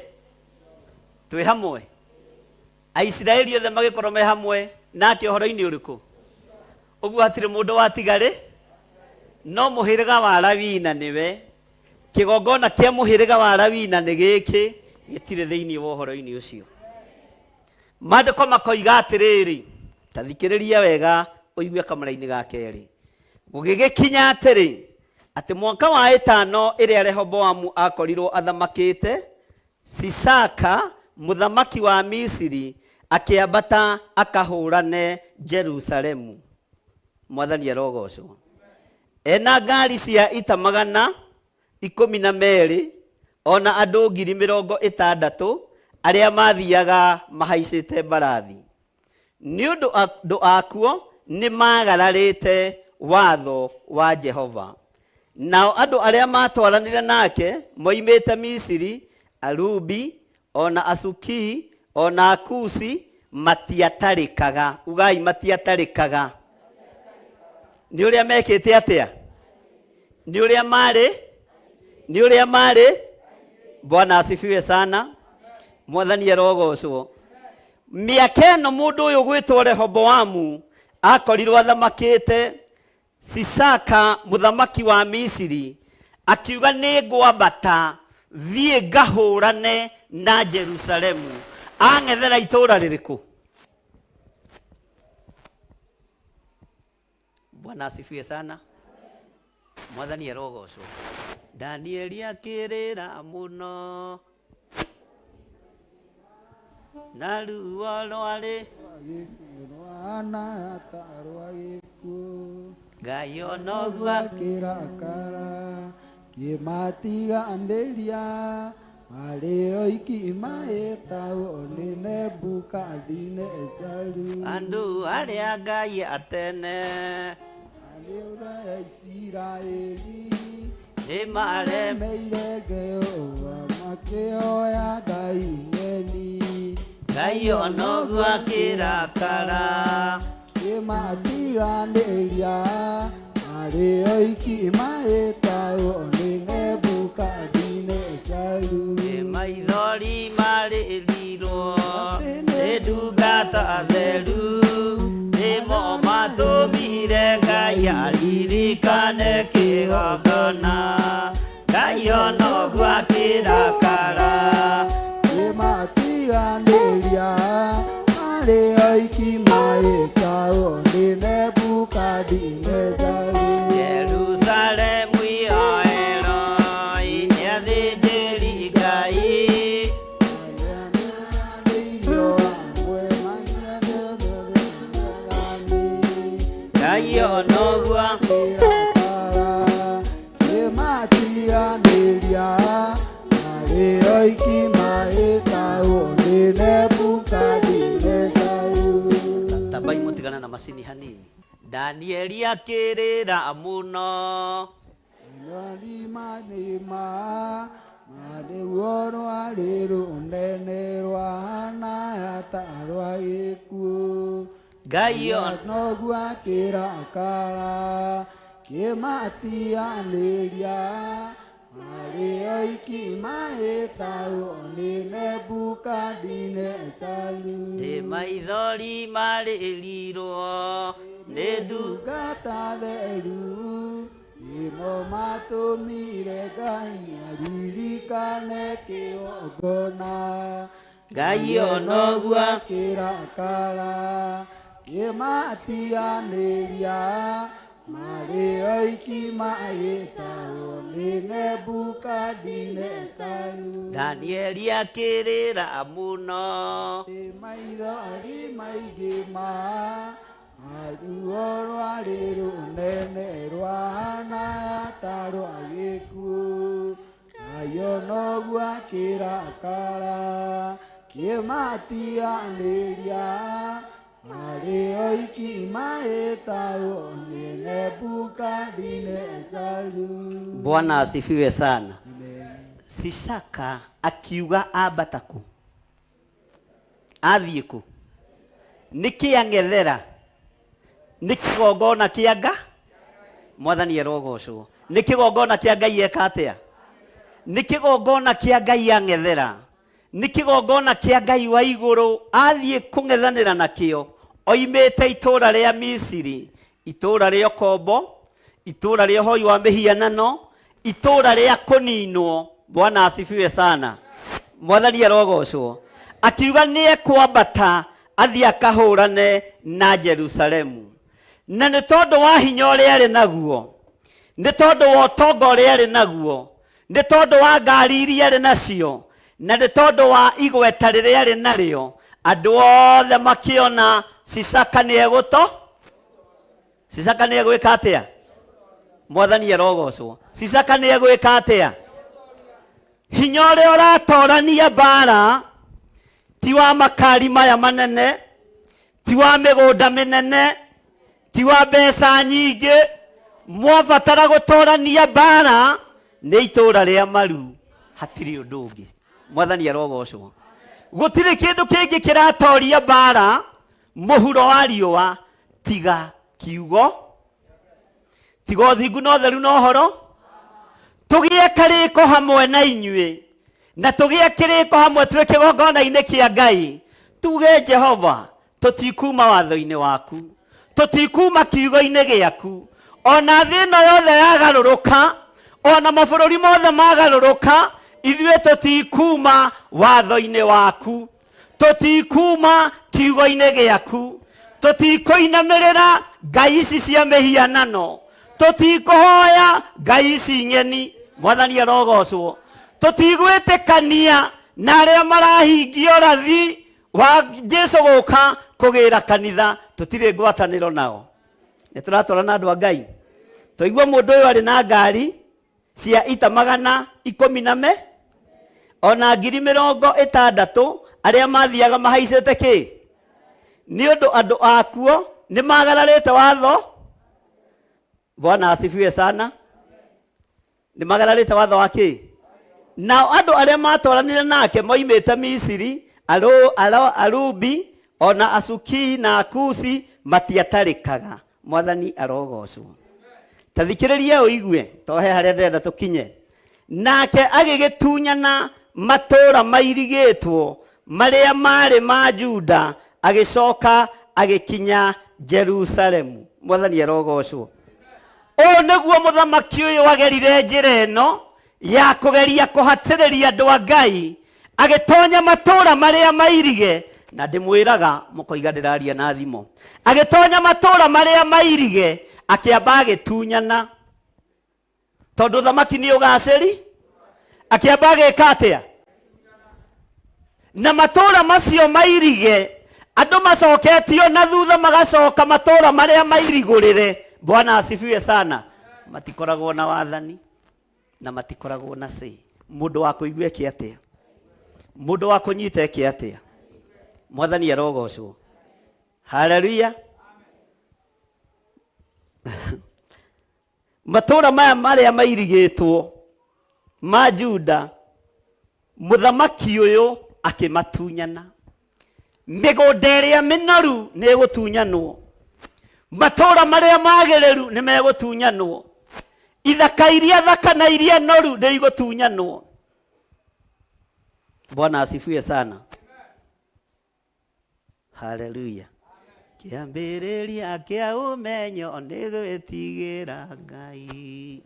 Twĩ hamwe. Aisiraeli othe magĩkorwo me hamwe nake ũhoro-inĩ ũrĩkũ? Ũguo hatirĩ mũndũ watigarĩ, no mũhĩrĩga wa Lawi na nĩwe kĩgongona kĩa mũhĩrĩga wa Lawi na nĩ gĩkĩ gĩtirĩ thĩinĩ wa ũhoro-inĩ ũcio. Maandĩko makoiga atĩrĩrĩ, ta thikĩrĩria wega ũigue kamũra-inĩ ga kerĩ. Gũgĩgĩkinya atĩrĩ, atĩ mwaka wa ĩtano ĩrĩa Rehoboamu akorirwo athamakĩte, Sisaka mũthamaki wa Misiri akĩambata akahũũrane Jerusalemu. Mwathani arogocwo. Ena ngaari cia ita 112 o na andũ 60,000 arĩa maathiaga mahaicĩte mbarathi. Nĩ ũndũ andũ akuo nĩ maagararĩte watho wa Jehova. Nao andũ arĩa maatwaranire nake moimĩte Misiri, Alubi, o na Asukii, o na Akusi, matiatarĩkaga. Ugai matiatarĩkaga. Nĩ ũrĩa mekĩte atĩa? Nĩ ũrĩa marĩ? Nĩ ũrĩa marĩ? Bwana asifiwe sana. Mwathani arogocwo. Mĩaka ĩno mũndũ ũyũ gwĩtwo Rehoboamu akorirwo athamakĩte Sisaka mũthamaki wa Misiri akiuga nĩ ngwambata thiĩ ngahũrane na Jerusalemu. Ang'ethera itũũra rĩrĩkũ? Bwana asifiwe sana. Mwathani arogocwo. Danieli akĩrĩra mũno na ruo rwarĩ Rwana ta rwa gĩkuũ Ngai onoguo akĩrakara kĩmatiganĩria marĩ oiki maĩtagwo nĩ Nebukadinezaru. Andũ arĩa Ngai atene Arĩ ũrĩa Isiraeli nĩ mare meire Jehova makĩhoya Ngai ng'eni. Ngai onoguo akĩrakara Kĩmatiganĩria marĩ oiki maĩtagwo nĩ Nebukadinezaru. Nĩ maithori marĩrirwo nĩ ndungata theru nĩmo matũmire Ngai aririkane kĩgongona Ngai onoguo akĩrakara Kĩmatiganĩria marĩ oiki maĩtagwo nĩ Nebukadinezaru. Jerusalemu yoerwo nĩ athĩnjĩri Ngai Ngai onoguo Kĩmatiganĩria marĩ oiki maĩtagwo nĩ Nebukadinezaru. Tambai mũtigana na macini hanini. Danieli akĩrĩra mũno Nĩma marĩguo rwarĩ rũnene rwahana ta rwa gĩkuũ. Ngai Noguo akĩrakara kĩmatiganĩria marĩ oiki maĩtagwo nĩ Nebukadinezaru. Nĩ maithori marĩrirwo nĩ ndungata theru nĩmo matũmire Ngai aririkane kĩgongona. Ngai onoguo akĩrakara kĩmatiganĩria marĩ oiki magĩtagwo nĩ Nebukadinezaru. Danieli akĩrĩra mũno Nĩ maithori maingĩ ma ruo rwarĩ rũnene rwahana ta rwa gĩkuũ. Ngai onoguo akĩrakara kĩmatiganĩria marĩ oiki maĩtagwo nĩ Nebukadinezaru. Bwana asifiwe sana. Sisaka akiuga ambata kũ? Athiĩ kũ? Nĩkĩ ang'ethera? Nĩ kĩgongona kĩa nga? Mwathani arogocwo. Nĩ kĩgongona kĩa Ngai eka atĩa? Nĩ kĩgongona kĩa Ngai ang'ethera. Nĩ kĩgongona kĩa Ngai wa igũrũ athiĩ kũng'ethanĩra nakĩo oimĩte itũũra rĩa Misiri, itũũra rĩa ũkombo, itũũra rĩa ũhoi wa mĩhianano, itũũra rĩa kũninwo. Bwana asifiwe sana. Mwathani arogocwo. Akiuga nĩ ekwambata athiĩ akahũrane na Jerusalemu. Na nĩ tondũ wa hinya ũrĩa arĩ naguo, nĩ tondũ wa ũtonga ũrĩa arĩ naguo, nĩ tondũ wa ngari iria arĩ nacio, na nĩ tondũ wa igweta rĩrĩa arĩ narĩo, andũ othe makĩona Sisaka nĩ egũto. Sisaka nĩ egwĩka atĩa? Mwathani arogocwo. Sisaka nĩ egwĩka atĩa? Hinya ũrĩa ũratorania mbara ti wa makari maya manene, ti wa mĩgũnda mĩnene, ti wa mbeca nyingĩ. Mwabatara gũtorania mbara nĩ itũũra rĩa maru, hatirĩ ũndũ ũngĩ. Mwathani arogocwo. Gũtirĩ kĩndũ kĩngĩ kĩratoria mbara mũhuro wa riũa tiga kiugo, tiga ũthingu na ũtheru na ũhoro. Tũgĩe karĩko hamwe na inyuĩ na tũgĩe kĩrĩko hamwe twĩ kĩgongona-inĩ kĩa Ngai, tuge Jehova, tũtikuma watho-inĩ waku, tũtikuma kiugo-inĩ gĩaku. Ona thĩ ĩno yothe yagarũrũka, ona mabũrũri mothe magarũrũka, ithuĩ tũtikuma watho-inĩ waku, tũtikuma kiugo-inĩ gĩaku, tũtikũinamĩrĩra ngai ici cia mĩhianano, tũtikũhoya ngai ici ng'eni. Mwathani arogocwo. Tũtigwĩtĩkania na arĩa marahingia ũrathi wa Jesu gũka kũgĩra kanitha, tũtirĩ ngwatanĩro nao. Nĩ tũratwarana andũ a Ngai. Twaigua mũndũ ũyũ arĩ na ngari cia ita magana ikũmi na me ona 60,000 arĩa mathiaga mahaicĩte kĩ nĩ ũndũ andũ akuo nĩ magararĩte watho. Bwana asifiwe sana. Nĩ magararĩte watho wa kĩ? Nao andũ arĩa matwaranire nake moimĩte Misiri, Arubi, ona Asukii na Akusi matiatarĩkaga. Mwathani arogocwo. Ta thikĩrĩria ũigue, to he harĩa ndĩrenda tũkinye. Nake agĩgĩtunyana matũũra mairigĩtwo marĩa maarĩ ma Juda, agĩcoka agĩkinya Jerusalemu. Mwathani arogocwo. Ũũ nĩguo mũthamaki ũyũ agerire njĩra ĩno ya kũgeria kũhatĩrĩria andũ a Ngai, agĩtonya matũũra marĩa mairige, na ndĩmwĩraga mũkoiga ndĩraria na thimo. Agĩtonya matũũra marĩa mairige, akĩamba agĩtunyana, tondũ thamaki nĩ ũgacĩri. Akĩamba agĩka atĩa? Na matũũra macio mairige, andũ macoketio na thutha magacoka matũũra marĩa mairigũrĩre. Bwana asifiwe sana. Matikoragwo na wathani na matikoragwo na say. Mũndũ wa kũigua eke atĩa? Mũndũ wa kũnyita eke atĩa? Mwathani arogocwo. Haleluya. Matũũra maya marĩa mairigĩtwo ma Juda, mũthamaki ũyũ akĩmatunyana. Mĩgũnda ĩrĩa mĩnoru nĩ ĩgũtunyanwo, matũũra marĩa magĩrĩru nĩ megũtunyanwo, ithaka iria thaka na iria noru nĩ igũtunyanwo. Bwana asifiwe sana. Haleluya. Kĩambĩrĩria kĩa ũmenyo nĩ gwĩtigĩra Ngai.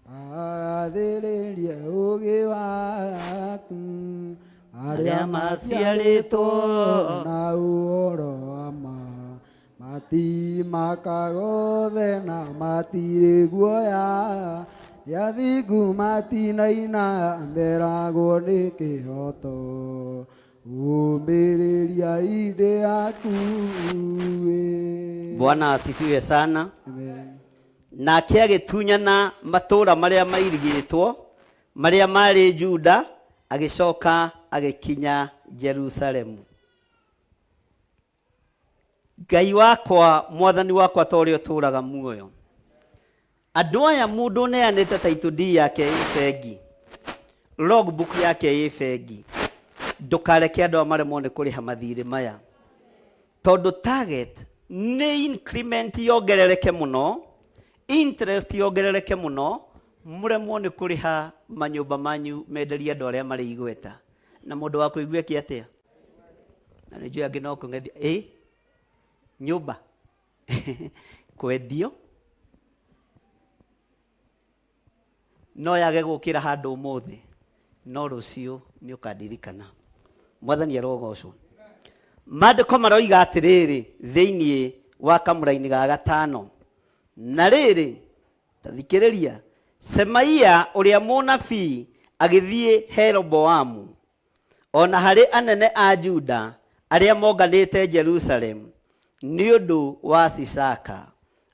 Agathĩrĩrie ũũgĩ waku arĩa maciarĩtwo na ũhoro wa ma matimakaga othe na matirĩ guoya athingu matinaina meragwo nĩ kĩhoto ũmĩrĩria indĩ yaku ĩ. Bwana asifiwe sana. Amen. Nake agĩtunyana matũũra marĩa mairigĩtwo marĩa maarĩ Juda, agĩcoka agĩkinya Jerusalemu. Ngai wakwa, mwathani wakwa, ta ũrĩa ũtũũraga muoyo, andũ aya mũndũ ũneanĩte title deed yake ĩ bengi, logbook yake ĩ bengi, ndũkareke andũ aya maremwo nĩ kũrĩha mathirĩ maya, tondũ target nĩ increment yongerereke mũno, interest yongerereke mũno, mũremwo nĩ kũrĩha manyũmba manyu menderie andũ arĩa marĩ igweta. Na mũndũ wa kũigua eke atĩa? Na nĩ njũĩ angĩ no kũng'ethia, ĩ nyũmba kwendio no yage gũkĩra handũ ũmũthĩ, no rũciũ nĩ ũkandirikana. Mwathani arogocwo. Maandĩko maroiga atĩrĩrĩ thĩinĩ wa kamũraini ga gatano, na rĩrĩ, ta thikĩrĩria, Semaia ũrĩa mũnabii agĩthiĩ he Roboamu o na harĩ anene a Juda arĩa monganĩte Jerusalemu nĩ ũndũ wa Sisaka,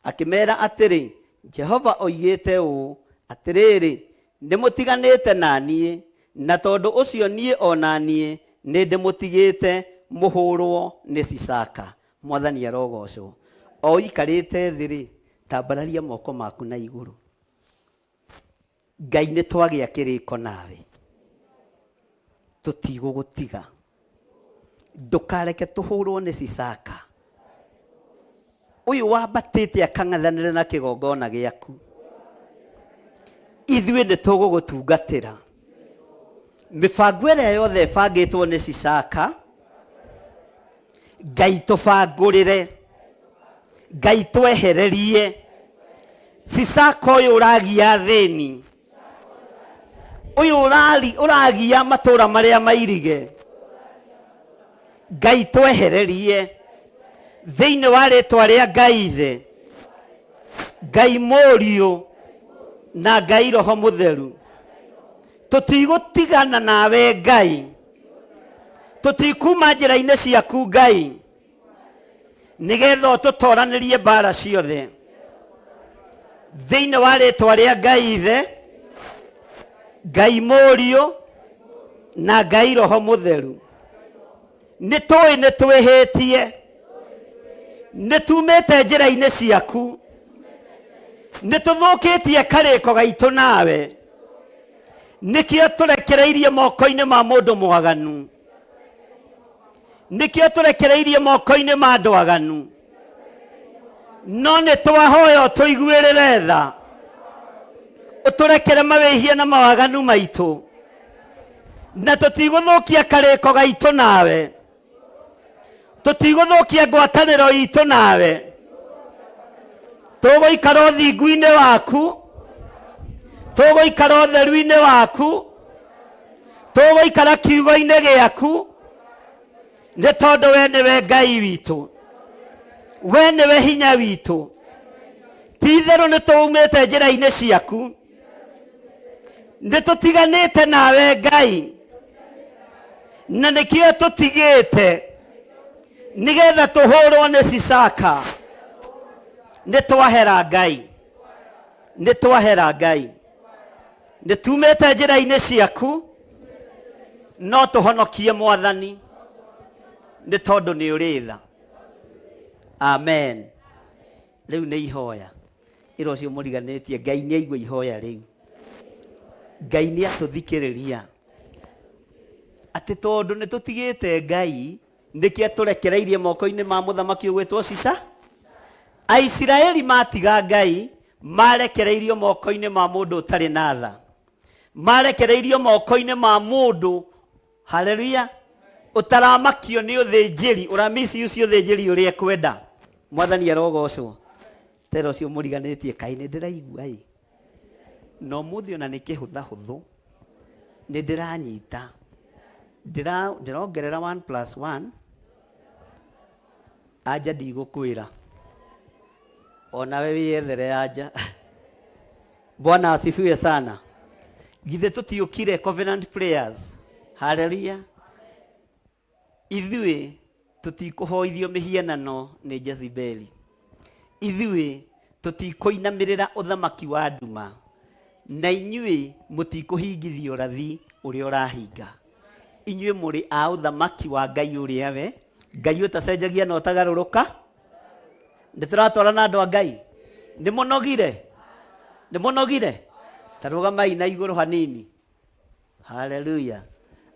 akĩmeera atĩrĩ, Jehova oigĩte ũũ, 'Atĩrĩrĩ, nĩmũtiganĩte na niĩ, Na tondũ ũcio niĩ o na niĩ nĩndĩmũtigĩte mũhũrwo nĩ Sisaka. Mwathani arogocwo. O ũikarĩte thĩ-rĩ, tambararia moko maku na igũrũ. Ngai nĩ twagĩa kĩrĩko nawe, tũtigũgũtiga. Ndũkareke tũhũrwo nĩ Sisaka ũyũ wambatĩte akang'ethanĩre na kĩgongona gĩaku. Ithuĩ nĩ tũgũgũtungatĩra. Mĩbango ĩrĩa yothe ĩbangĩtwo nĩ Sisaka, Ngai tũbangũrĩre, Ngai twehererie Sisaka ũyũ ũragia athĩni, ũyũ ũragia matũra marĩa mairige. Ngai twehererie thĩinĩ wa rĩtwa rĩa Ngai Ithe, Ngai Mũriũ na Ngai Roho Mũtheru. Tũtigũtigana nawe Ngai, tũtikuma njĩra-inĩ ciaku Ngai, nĩgetha ũtũtoranĩrie mbara ciothe thĩinĩ wa rĩtwa rĩa Ngai Ithe, Ngai Mũriũ na Ngai Roho Mũtheru. Nĩ tũĩ nĩ twĩhĩtie, nĩ tumĩte njĩra-inĩ ciaku, nĩ tũthũkĩtie karĩko gaitũ nawe, nĩkĩo tũrekereirie moko-inĩ ma mũndũ mwaganu, nĩkĩo tũrekereirie moko-inĩ ma andũ aganu. No nĩ twahoya ũtũiguĩrĩre tha, ũtũrekere mawĩhia na mawaganu maitũ, na tũtigũthũkia karĩko gaitũ nawe, tũtigũthũkia ngwatanĩro itũ nawe. Tũgũikara ũthingu-inĩ waku, tũgũikara ũtheru-inĩ waku, tũgũikara kiugo-inĩ gĩaku, nĩ tondũ we nĩwe Ngai witũ, we nĩwe hinya witũ. Ti itherũ nĩ tũumĩte njĩra-inĩ ciaku, nĩ tũtiganĩte nawe Ngai, na nĩkĩo tũtigĩte nĩgetha tũhũrwo nĩ Sisaka. Nĩ twahera Ngai, nĩ twahera Ngai, nĩ tumĩte njĩra-inĩ ciaku, no tũhonokie Mwathani, nĩ tondũ nĩ ũrĩ tha. Amen. Rĩu nĩ ihoya ĩra ũcio mũriganĩtie, Ngai nĩ aigua ihoya rĩu, Ngai nĩ atũthikĩrĩria, atĩ tondũ nĩ tũtigĩte Ngai nĩkĩo atũrekereirie moko-inĩ ma mũthamaki ũgwĩtwo Sisa. Aisiraeli matiga Ngai marekereirio moko-inĩ ma mũndũ ũtarĩ na tha, marekereirio moko-inĩ ma mũndũ, haleluya, ũtaramakio nĩ ũthĩnjĩri, ũramisi ũcio ũthĩnjĩri ũrĩa ekwenda. Mwathani arogocwo. Tera ũcio mũriganĩtie, kaĩ nĩ ndĩraigua ĩ, na ũmũthĩ ona nĩ kĩhũthahũthũ nĩ ndĩranyita, ndĩrongerera 1 plus 1, anja ndigũkwĩra, onawe wĩyethere anja. Bwana asifiwe sana. Githĩ tũtiũkire Covenant Prayers? Haleluya. Ithuĩ tũtikũhoithio mĩhianano nĩ Jezebeli. Ithuĩ tũtikũinamĩrĩra ũthamaki wa nduma, na inyuĩ mũtikũhingithia ũrathi ũrĩa ũrahinga. Inyuĩ mũrĩ a ũthamaki wa Ngai ũrĩa we Ngai ũtacenjagia na ũtagarũrũka. Nĩ tũratwarana andũ a Ngai? Nĩ mũnogire? Nĩ mũnogire? Ta rũgamai na igũrũ hanini. Haleluya.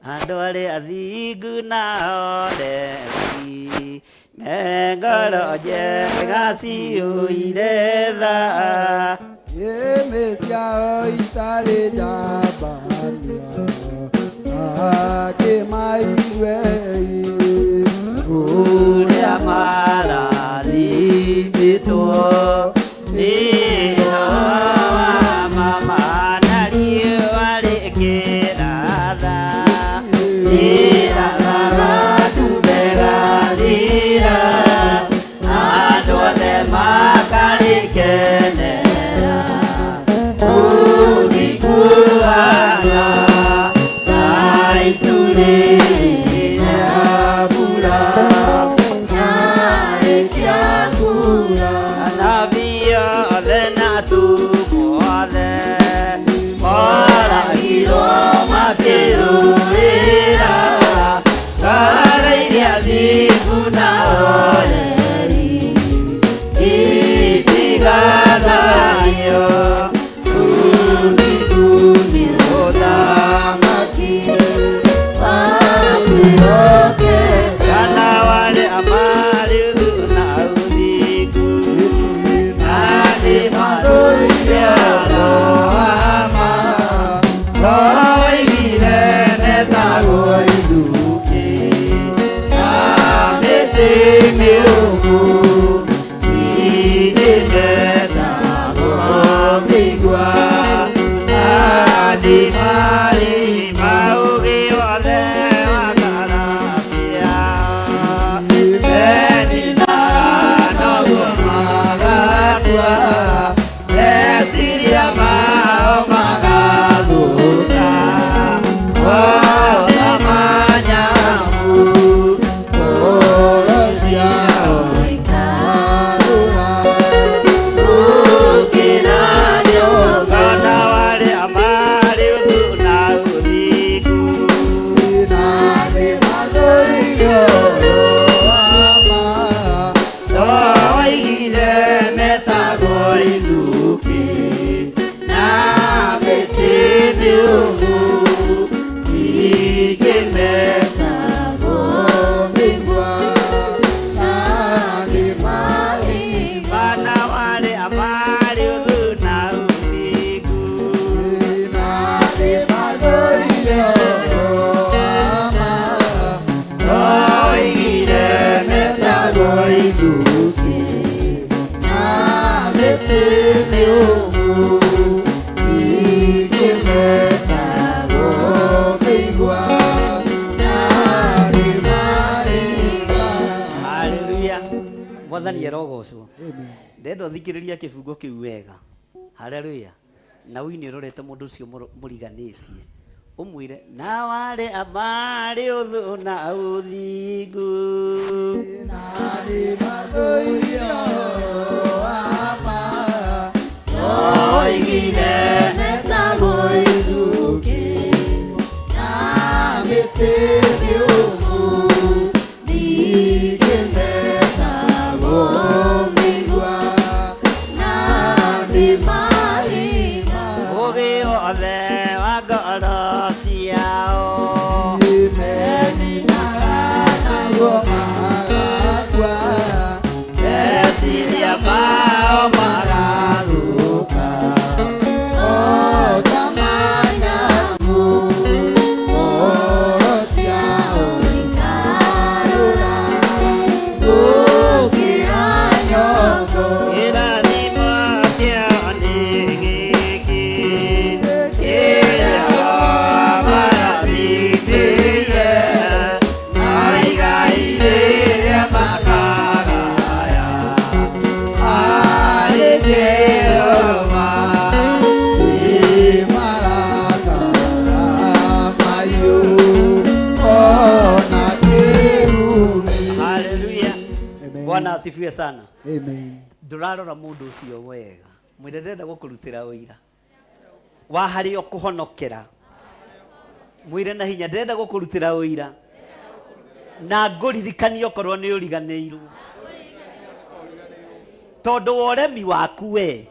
Andũ arĩa athingu na oreri me ngoro njega ciyũire tha. Ĩmĩ ciao itarĩ njambania, akĩmaigue Ũrĩa marathimĩtwo nĩ Roho mama na riũa rĩkĩratha. Rĩrathaga tumbegathira, andũ othe makarĩkenera. Ũthikuaga ta itu rĩrĩ mbura. Anabii othe na atumwo othe moragirwo makĩũra. Ndũrĩra ngoro iria thingu na horeri itigathario Ũthamaki wakwĩhokeka kana wale amarĩ ũthũ na ũthingu na nĩ mathũire ũhoro wa ma oigire metagwo ithukĩ na mĩtĩ mĩũmũ ningĩ metagwo mĩigua na nĩ marĩ maũgĩ wothe wa ngoro ciao meninaga noguo magakua meciria mao magathũka o ta manyamũ Ngoro ciao ikarũra gũkĩra nyoka na arĩa marĩ ũthũ na ũthingu na nĩ mathũire ũhoro wa ma oigire metagwo ithukĩ na mĩtĩ mĩũmũ ningĩ metagwo mĩigua na nĩ marĩ bana arĩa marĩ ũthũ na ũthingu na nĩ mathũire ũhoro wa ma oigire metagwo ithukĩ na mĩtĩ mĩũmũ ningĩ metagwo mĩigua na nĩ marĩ Haleluya mwathani arogocwo Amen. ndenda ũthikĩrĩria kĩbungo kĩu wega haleluya na ũine ũrorete mũndũ ũcio mũriganĩtie ũmwĩre na warĩ amarĩ ũthũ na ũthingu Na nĩ mathũire ũhoro wa ma oigire metagwo ithukĩ na mĩtĩ mĩũmũ ningĩ metagwo mĩigua na nĩ marĩ ũgĩ wothe wa ngoro ciao meninaga naguo magakua meciria mao magathũka o ta manyamũ ngoro ciao ikarũra gũkĩra nyongo kĩrathimo kĩao nĩ gĩkĩ kĩrĩa marathimĩire na igai rĩrĩa makagaya arĩ Jehova Haleluya Bwana asifiwe sana Amen. ndũrarora mũndũ ũcio wega mwĩre ndĩrenda gũkũrutĩra ũira wa harĩa ũkũhonokera mwĩre na hinya ndĩrenda gũkũrutĩra ũira na ngũririkanie okorwo nĩ ũriganĩirwo tondũ wa ũremi waku we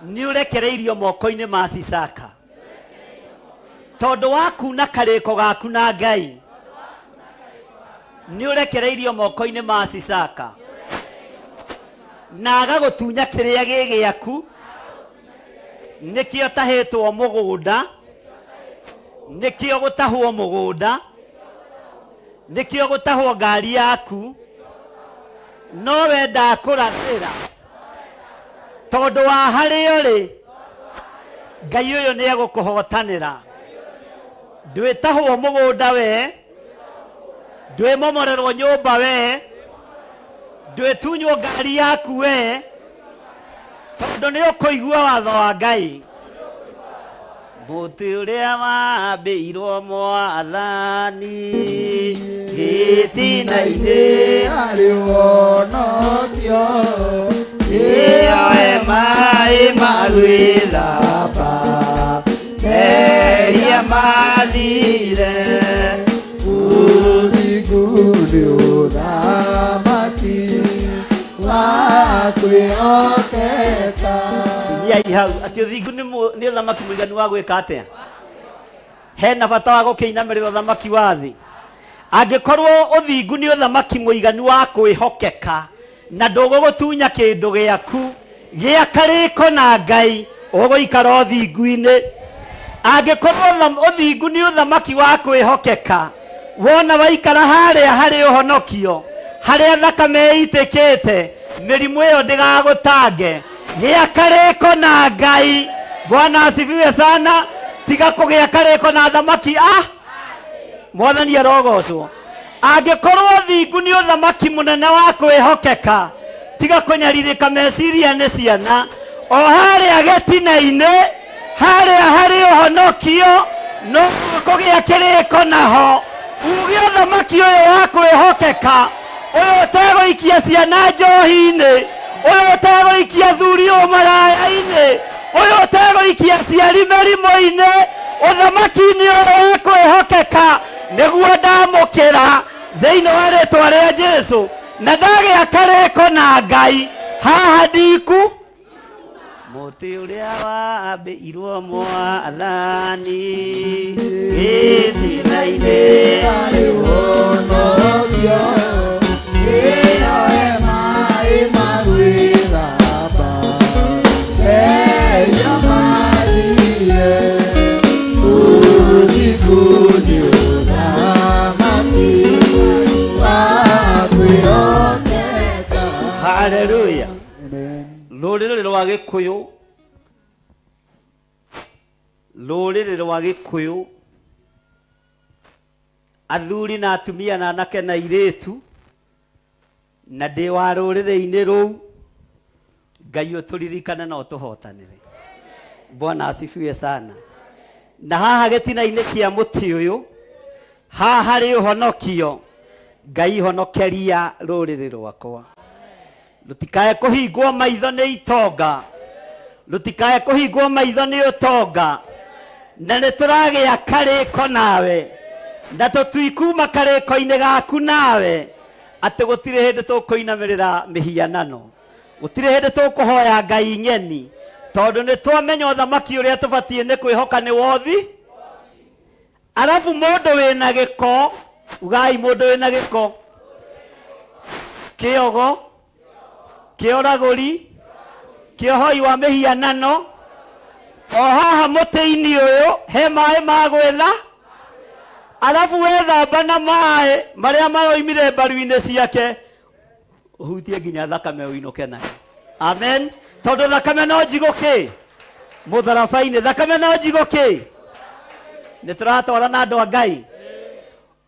nĩ ũrekereirio moko-inĩ ma Sisaka tondũ wa kuna karĩko gaku na Ngai nĩ ũrekereirio moko-inĩ ma Sisaka na agagũtunya kĩrĩa gĩ gĩaku nĩkĩo tahĩtwo mũgũnda nĩkĩo gũtahwo mũgũnda nĩkĩo gũtahwo ngari yaku no we ndakũrathĩra tondũ wa harĩa ũrĩ Ngai ũyũ nĩ egũkũhotanĩra ndwĩtahwo mũgũnda we ndwĩmomorerwo nyũmba we ndwĩtunywo ngari yaku we tondũ nĩ ũkũigua watho wa Ngai mũtĩ ũrĩa wambĩirwo mwathani gĩtina-inĩ Arĩ wonokio ĩyoe maĩ ma gwĩthamba mehia mathire. Ũthingu nĩ ũthamaki wa kwĩhokeka. Kinyai hau atĩ ũthingu nĩ nĩ ũthamaki mũiganu wa gwĩka atĩa? Hena bata wa gũkĩinamĩrĩra ũthamaki wa thĩ. Angĩkorwo ũthingu nĩ ũthamaki mũiganu wa kwĩhokeka na ndũgũgũtunya kĩndũ gĩaku gĩa karĩko na Ngai, ũgũikara ũthingu-inĩ. Angĩkorwo ũthingu nĩ ũthamaki wa kwĩhokeka, wona waikara harĩa harĩ ũhonokio, harĩa thakame ĩitĩkĩte, mĩrimũ ĩyo ndĩgagũtange. Gĩa karĩko na Ngai. Bwana asifiwe sana. Tiga kũgĩa karĩko na thamaki a Mwathani arogocwo. Angĩkorwo ũthingu nĩ ũthamaki mũnene wa kwĩhokeka, tiga kũnyarirĩka meciria nĩ ciana. O harĩa gĩtina-inĩ, harĩa harĩ ũhonokio, no kũgĩa kĩrĩko naho. Uge ũthamaki ũyũ wa kwĩhokeka, ũyũ ũtegũikia ciana njohi-inĩ, ũyũ ũtegũikia athuri ũmaraya-inĩ, ũyũ ũtegũikia aciari mĩrimũ-inĩ, ũthamaki-inĩ ũyũ wa kwĩhokeka nĩguo ndamũkĩra thĩinĩ wa rĩtwa rĩa Jesu, na ndagĩa karĩko na Ngai haha ndiku mũtĩ ũrĩa wambĩirwo Mwathani gĩtina-inĩ. Harĩ ũhonokio, ĩyo maĩ ma gwĩthamba, mehia mathire. Ũthingu nĩ ũthamaki wa kwĩhokeka. Haleluya. Amen. Rũrĩrĩ rwa Gĩkũyũ, rũrĩrĩ rwa Gĩkũyũ, athuri na atumia na anake na airĩtu, na ndĩ wa rũrĩrĩ-inĩ rũu, Ngai ũtũririkane na ũtũhotanĩre. Bwana asifiwe sana. Na haha gĩtina-inĩ kĩa mũtĩ ũyũ, haha harĩ ũhonokio, Ngai honokeria rũrĩrĩ rwakwa. Rũtikae kũhingwo maitho nĩ itonga, rũtikae kũhingwo maitho nĩ ũtonga, na nĩ tũragĩa karĩko nawe, na tũtikuma karĩko-inĩ gaku nawe, atĩ gũtirĩ hĩndĩ tũkũinamĩrĩra mĩhianano, gũtirĩ hĩndĩ tũkũhoya ngai ng'eni, tondũ nĩ twamenya ũthamaki ũrĩa tũbatiĩ nĩ kwĩhoka nĩ wothi. Arabu mũndũ wĩna gĩko, ugai mũndũ wĩna gĩko, kĩogo, kĩoragũri, kĩohoi wa mĩhianano, o haha mũtĩ-inĩ ũyũ he maĩ ma gwĩtha, arabu wethamba na maĩ marĩa maroimire mbaru-inĩ ciake, ũhutie nginya thakame ũinũke nayo. Amen. Tondũ thakame no njigũ kĩ mũtharaba-inĩ, thakame no njigũ kĩ, nĩ tũratwara na andũ a Ngai.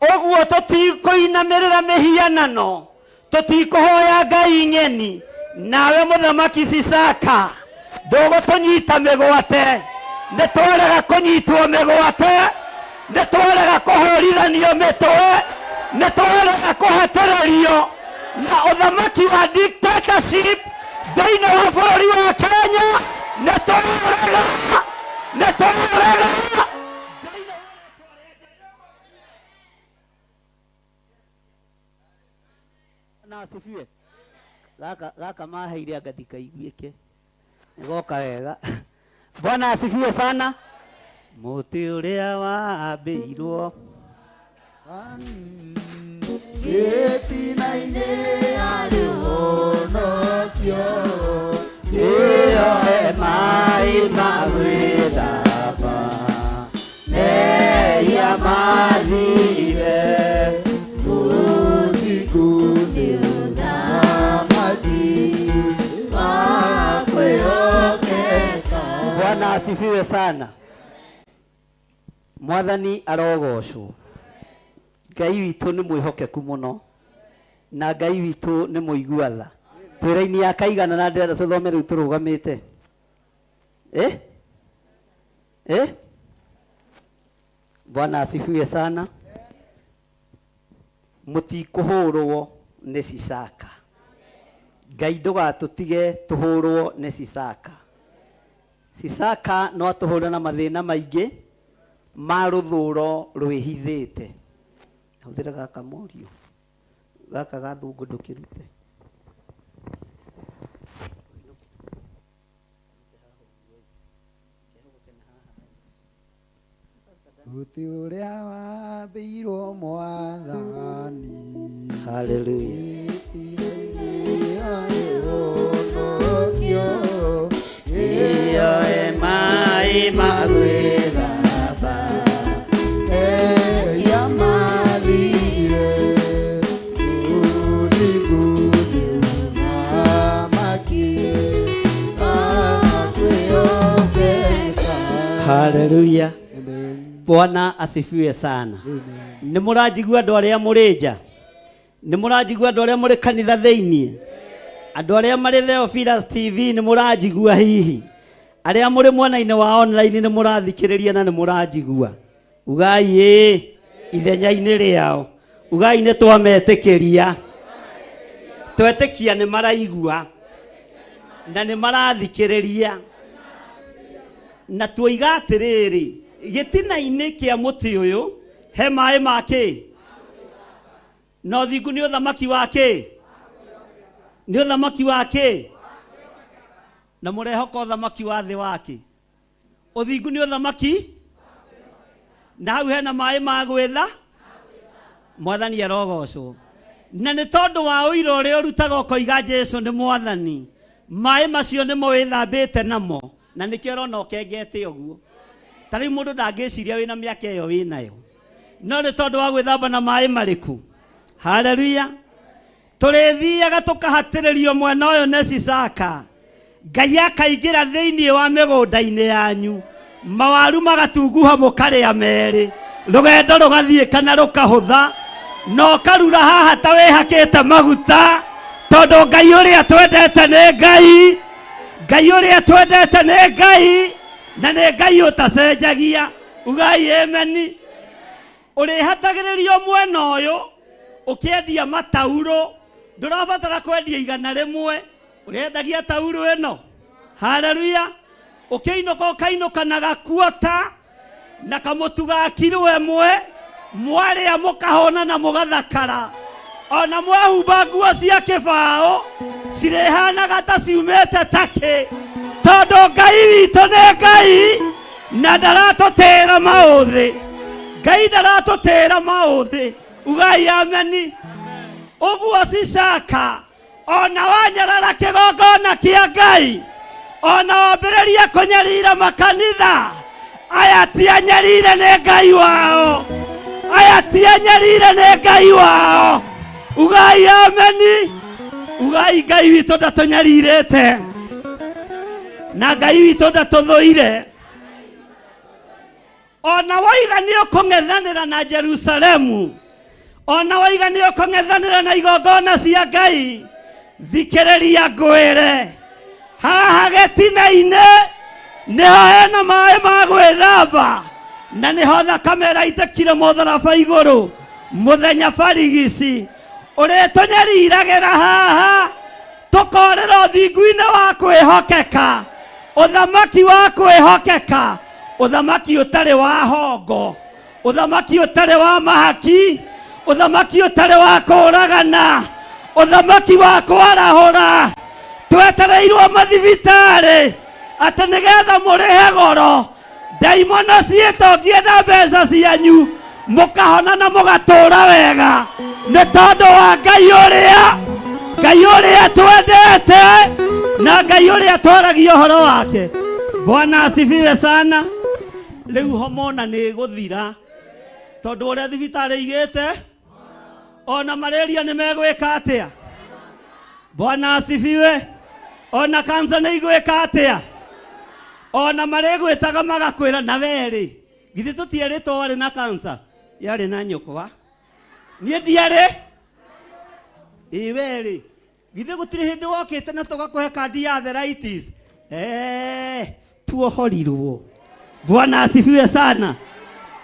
Ũguo tũtikũinamĩrĩra mĩhianano, tũtikũhoya ngai ng'eni, nawe mũthamaki Sisaka ndũgũtũnyita mĩgwate. Nĩ twarega kũnyitwo mĩgwate, nĩ twarega kũhũrithanio mĩtwe, nĩ twarega kũhatĩrĩrio na ũthamaki wa dictatorship thĩinĩ wa bũrũri wa Kenya. Nĩ twarega, nĩ twarega. Na asifiwe. Gaka gaka maheire anga ndikaiguĩke, nĩgoka wega. Bwana asifiwe sana. Mũtĩ ũrĩa wambĩirwo Gĩtina-inĩ harĩ ũhonokio, ĩyo he maĩ ma gwĩthamba mehia mathire. Ũthingu nĩ ũthamaki wa kwĩhokeka. Bwana asifiwe sana. Mwathani arogocwo. Ngai witũ nĩ mwĩhokeku mũno, na Ngai witũ nĩ mũigua tha. Twĩra-inĩ ya kaigana na ndĩrenda tũthome rĩu tũrũgamĩte. Eh? Bwana asifiwe sana. Mũtikũhũrwo nĩ Sisaka. Ngai ndũgatũtige tũhũrwo nĩ Sisaka. Sisaka no atũhũre na mathĩna maingĩ. Ma rũthũro rwĩhithĩte. Hũthĩra gaka mũriũ, gaka gathũngũ ndũkĩrute. Mũtĩ ũrĩa wambĩirwo mwathani. Hallelujah. Ũhonokio. Ĩyoe maĩ ma gwĩthamba. Eya mathire, ũthingu nĩũthamaki, akwĩhokeka. Hallelujah. Amen. Bwana asifiwe sana. Amen. Nĩ mũranjigua andũ arĩa mũrĩ nja? Nĩ mũranjigua andũ arĩa mũrĩ kanitha thĩinĩ? Andũ arĩa marĩ Theophilus TV nĩ mũranjigua hihi? Arĩa mũrĩ mwena-inĩ wa online nĩ mũrathikĩrĩria na nĩ mũranjigua? Ugai ĩĩ ithenya-inĩ rĩao. Ugai nĩ twametĩkĩria. Twetĩkia nĩ maraigua na nĩ marathikĩrĩria. Na tuoiga atĩrĩrĩ, gĩtina-inĩ kĩa mũtĩ ũyũ he maĩ ma kĩ? Na ũthingu nĩ ũthamaki wa kĩ? Nĩ ũthamaki wa kĩ? Na mũrehoka ũthamaki wa thĩ wa kĩ? Ũthingu nĩ ũthamaki na hau hena maĩ ma gwĩtha. Mwathani arogocwo. Na nĩ tondũ wa ũira ũrĩa ũrutaga ũkoiga Jesu nĩ mwathani, maĩ macio nĩmo wĩthambĩte namo, na nĩkĩo ũrona ũkengete ũguo. Ta rĩu mũndũ ndangĩciria wĩna mĩaka ĩyo wĩnayo, no nĩ tondũ wa gwĩthamba na maĩ marĩkũ? Haleluya. Tũrĩthiaga tũkahatĩrĩrio mwena ũyũ nĩ Sisaka, Ngai akaingĩra thĩinĩ wa mĩgũnda-inĩ yanyu, mawaru magatunguha mũkarĩa merĩ, rũgendo rũgathiĩ kana rũkahũtha, na ũkarura haha ta wĩhakĩte maguta, tondũ Ngai ũrĩa twendete nĩ Ngai, Ngai ũrĩa twendete nĩ Ngai, na nĩ Ngai ũtacenjagia. Ugai ameni. Ũrĩhatagĩrĩrio mwena ũyũ ũkĩendia mataurũ, ndũrabatara kwendia 100, ũrendagia taurũ ĩno. Haleluya. Ũkĩinũka ũkainũka na gakuota na kamũtu ga kiro ĩmwe, mwarĩa mũkahũna na mũgathakara. Ona mwehumba nguo cia kĩbaũ cirĩhanaga ta ciumĩte takĩ, tondũ Ngai witũ nĩ Ngai na ndaratũtĩra maũthĩ. Ngai ndaratũtĩra maũthĩ. Ugai ameni. Ũguo Sisaka, ona wanyarara kĩgongona kĩa Ngai, ona wambĩrĩria kũnyarira makanitha, aya ti anyarire nĩ Ngai wao, aya ti anyarire nĩ Ngai wao. Ugai ameni. Ugai Ngai witũ ndatũnyarirĩte na Ngai witũ ndatũthũire. Ona waiga nĩ ũkũng'ethanĩra na Jerusalemu, ona waiga nĩ ũkũng'ethanĩra na igongona cia Ngai, thikĩrĩria ngwĩre, haha gĩtina-inĩ nĩho hena maĩ ma gwĩthamba, na nĩho thakame ĩraitĩkire mũtharaba igũrũ mũthenya barigici. Ũrĩtũnyariragĩra haha tũkorĩra ũthingu-inĩ wa kwĩhokeka, ũthamaki wa kwĩhokeka, ũthamaki ũtarĩ wa hongo, ũthamaki ũtarĩ wa mahaki, ũthamaki ũtarĩ wa kũũragana, ũthamaki wa kwarahũra. Twetereirwo mathibitarĩ atĩ nĩgetha mũrĩhe goro, ndaimono ciĩtongie na mbeca cianyu, mũkahona na mũgatũũra wega, nĩ tondũ wa Ngai ũrĩa, Ngai ũrĩa twendete na Ngai ũrĩa twaragia ũhoro wake. Bwana asifiwe sana. Rĩu homona nĩ ĩgũthira, tondũ ũrĩa thibitarĩ igĩte ona malaria nĩ megwĩka atĩa? Bwana asifiwe. Ona kansa nĩ igwĩka atĩa? Ona marĩgwĩtaga magakwĩra na werĩ, githĩ tũtierĩtwo warĩ na kansa? Yarĩ na nyũkwa, niĩ ndiarĩ. Ĩ werĩ, githĩ gũtirĩ hĩndĩ wokĩte na tũgakũhe kandi ya arthritis? Tuohorirwo. Bwana asifiwe sana.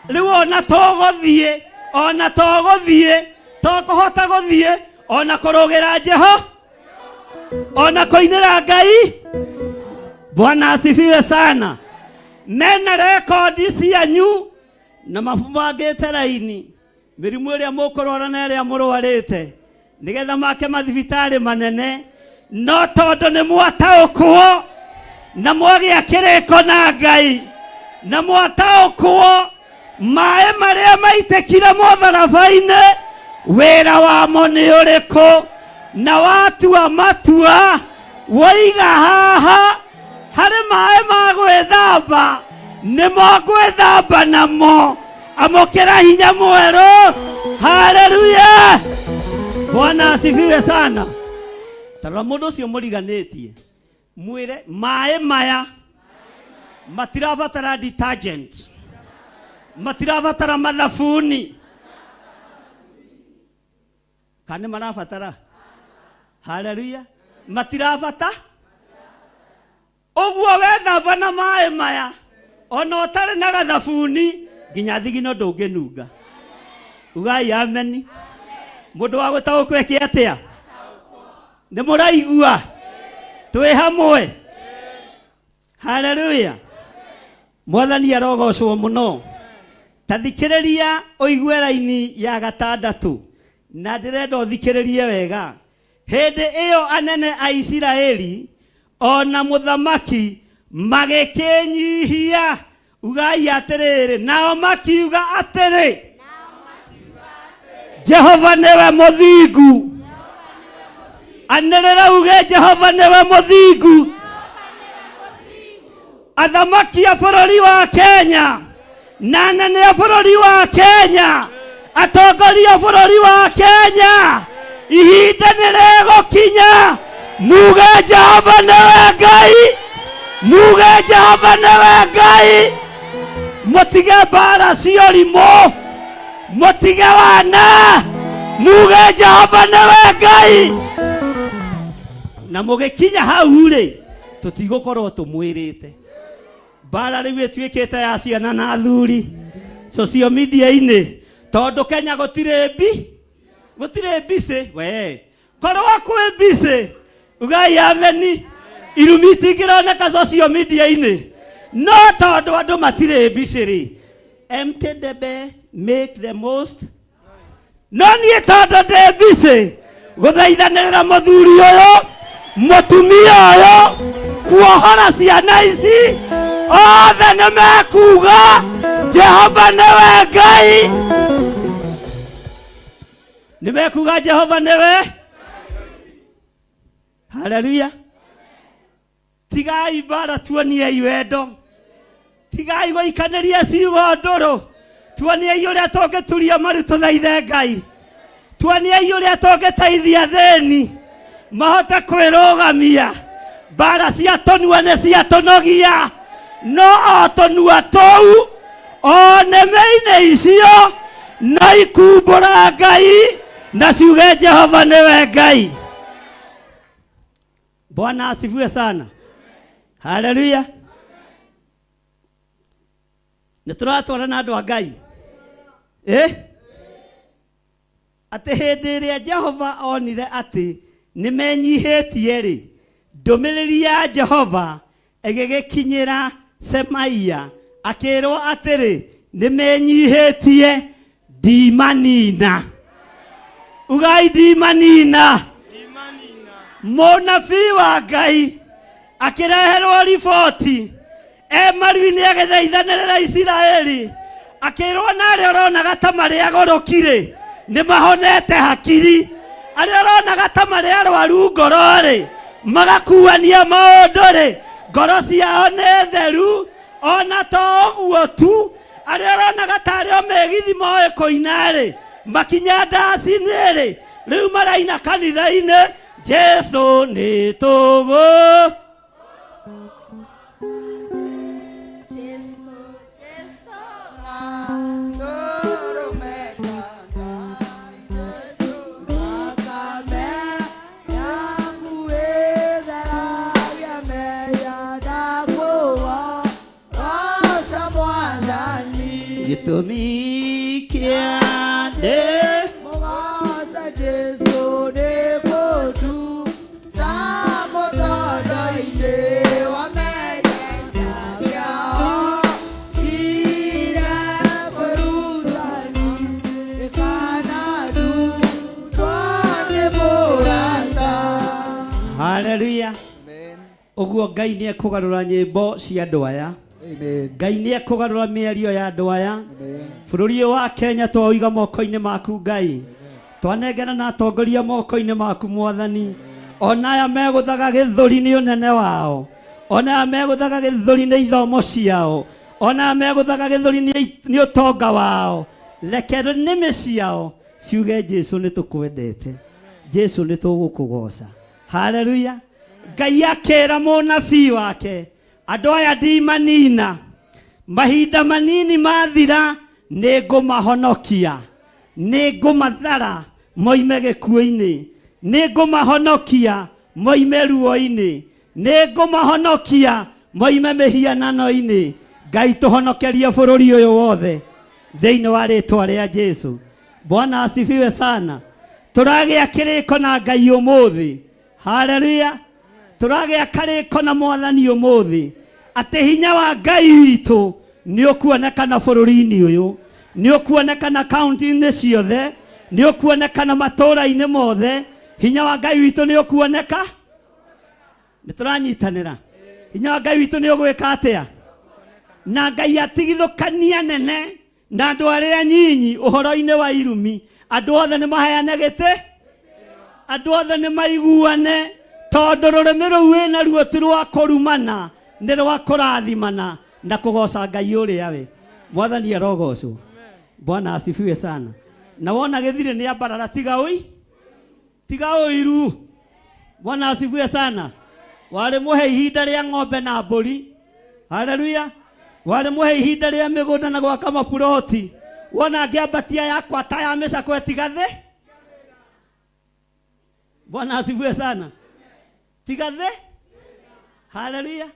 Rĩu ona tũgũthiĩ, ona tũgũthiĩ, tũkũhota gũthiĩ ona kũrũgĩra Jeho, ona kũinĩra Ngai. Bwana asifiwe sana. Mena rekondi cianyu. Na mabangĩte raini mĩrimũ ĩrĩa mũkũrwara na ĩrĩa mũrwarĩte nĩgetha make mathibitarĩ manene no tondũ nĩ mwataũkwo na mwagĩa kĩrĩko na Ngai na mwataũkwo maĩ marĩa maitĩkire mũtharaba-inĩ wĩra wamo nĩ ũrĩkũ na watua matua woiga haha harĩ maĩ ma gwĩthamba nĩmo ngwĩthamba namo amũkĩra hinya mwerũ. Haleluya, Bwana asifiwe sana. Tarora mũndũ ũcio mũriganĩtie mwĩre maĩ maya matirabatara detergent, matirabatara mathabuni, kana nĩ marabatara? Haleluya, matirabata ũguo wethamba na maĩ maya ona ũtarĩ na gathabuni nginya thigino ndũngĩnunga. Ugai ameni. Mũndũ wa gũtaũkwo eke atĩa? Nĩ mũraigua twĩ hamwe? Haleluya, Mwathani arogocwo mũno. Ta thikĩrĩria ũigue raini ya gatandatũ na ndĩrenda ũthikĩrĩrie wega. Hĩndĩ ĩyo anene a Isiraeli o na mũthamaki magĩkĩnyihia. Ugai atĩrĩrĩ, nao makiuga atĩrĩ, Jehova nĩwe mũthingu. Anĩrĩra uge Jehova nĩwe mũthingu. Athamaki a bũrũri wa Kenya na anene a bũrũri wa Kenya, atongoria a bũrũri wa Kenya, ihinda nĩ rĩgũkinya muge Jehova nĩwe Ngai, muge Jehova nĩwe Ngai. Mũtige mbara cia ũrimũ, mũtige wana, muge Jehova nĩwe Ngai. Na mũgĩkinya hau rĩ, tũtigũkorwo tũmwĩrĩte mbara rĩu ĩtuĩkĩte ya ciana na athuri social media-inĩ, tondũ Kenya gũtirĩ mbi gũtirĩ mbicĩ. We korwo kwĩ mbicĩ, ugai ameni, irumi itingĩroneka social media-inĩ, no tondũ andũ matirĩ mbicĩ rĩ, empty debe make the most. No niĩ tondũ ndĩ mbicĩ gũthaithanĩrĩra mũthuri ũyũ, mũtumia ũyũ, kuohora ciana ici, othe nĩ mekuga Jehova nĩwe Ngai, nĩ mekuga Jehova nĩwe. Haleluya. Tigai mbara, tuoniei wendo, tigai gũikanĩria ciugo ndũrũ, tuoniei ũrĩa tũngĩturia maru tũthaithe Ngai, tuoniei ũrĩa tũngĩteithia thĩni mahote kwĩrũgamia. Mbara cia tũnua nĩ cia tũnogia, no o tũnua tũu o nĩmĩ-inĩ icio no ikumbũra Ngai na ciuge Jehova nĩwe Ngai. Bwana asifiwe sana. Haleluya. Nĩ tũratwarana andũ a Ngai, eh? Atĩ hĩndĩ ĩrĩa Jehova onire atĩ nĩ menyihĩtie rĩ, ndũmĩrĩri ya Jehova ĩgĩgĩkinyĩra Semaia akĩrwo atĩrĩ, nĩ menyihĩtie, ndimanina. Ugai ndimanina. Mũnabii wa Ngai akĩreherwo riboti e maru-inĩ agĩthaithanĩrĩra Isiraeli, akĩrwo na arĩa ũronaga ta marĩ agũrũki-rĩ, nĩ mahonete hakiri, arĩa ũronaga ta marĩ arwaru ngoro-rĩ, magakuania maũndũ-rĩ, ngoro ciao nĩ theru. Ona to ũguo tu, arĩa ũronaga ta arĩ o mĩgithi moĩ kũina-rĩ, makinya ndaci-inĩ-rĩ, rĩu maraina kanitha-inĩ Jesu nĩ tũgũ. Jesu, Jesu, tũrũme Ngai, Jesu, thakame yaku ĩtheragia mehia, ndakũgoca Mwathani. Gĩtũmi kĩa ndĩ Mũgoce Jesu nĩ kũnduta mũtondo-inĩ wa mehia kĩao ire. Ũguo Ngai nĩ ekũgarũra nyĩmbo cia andũ aya. Amen. Ngai nĩ ekũgarũra mĩario ya andũ aya. Amen. Bũrũri ũyũ wa Kenya twaũiga moko-inĩ maku Ngai. Twanengera na atongoria moko-inĩ maku Mwathani. Ona aya megũthaga gĩthũri nĩ ũnene wao. Ona aya megũthaga gĩthũri nĩ ithomo ciao. Ona aya megũthaga gĩthũri nĩ ũtonga wao. Reke nĩmĩ ciao ciuge Jesu nĩ tũkwendete. Jesu nĩ tũgũkũgoca. Haleluya. Ngai akĩra mũnabii wake, andũ aya ndimanina, mahinda manini mathira nĩ ngũmahonokia, nĩ ngũmathara moime gĩkuũ-inĩ, nĩ ngũmahonokia moime ruo-inĩ, nĩ ngũmahonokia moime mĩhianano-inĩ. Ngai tũhonokerie bũrũri ũyũ wothe thĩinĩ wa rĩtwa rĩa Jesu. Bwana asifiwe sana. Tũragĩa kĩrĩko na Ngai ũmũthĩ. Haleluya. Tũragĩa karĩko na Mwathani ũmũthĩ atĩ hinya wa Ngai witũ nĩ ũkuonekana bũrũri-inĩ ũyũ, nĩ ũkuonekana kaunti-inĩ ciothe, nĩ ũkuonekana matũũra-inĩ mothe. Hinya wa Ngai witũ nĩ ũkuoneka. Nĩ tũranyitanĩra. Hinya wa Ngai witũ nĩ ũgwĩka atĩa? Na Ngai atigithũkania nene na andũ arĩa nyinyi ũhoro-inĩ wa irumi. Andũ othe nĩ maheane gĩtĩ, andũ othe nĩ maiguane, tondũ rũrĩmĩ rũu wĩna ruo ti rwa kũrumana, nĩ rwa kũrathimana na kũgoca Ngai ũrĩa we. Mwathani arogocwo. Bwana asifiwe sana. Na wona gĩthirĩ nĩ ambarara, tiga ũi, tiga ũiru. Bwana asifiwe sana. Warĩ mũhe ihinda rĩa ng'ombe na mbũri. Haleluya. Warĩ mũhe ihinda rĩa mĩgũnda na gwaka mapuroti. Wona ngĩambatia yakwa ta ya mĩcakwe tiga thĩ. Bwana asifiwe sana. Tiga thĩ. Haleluya.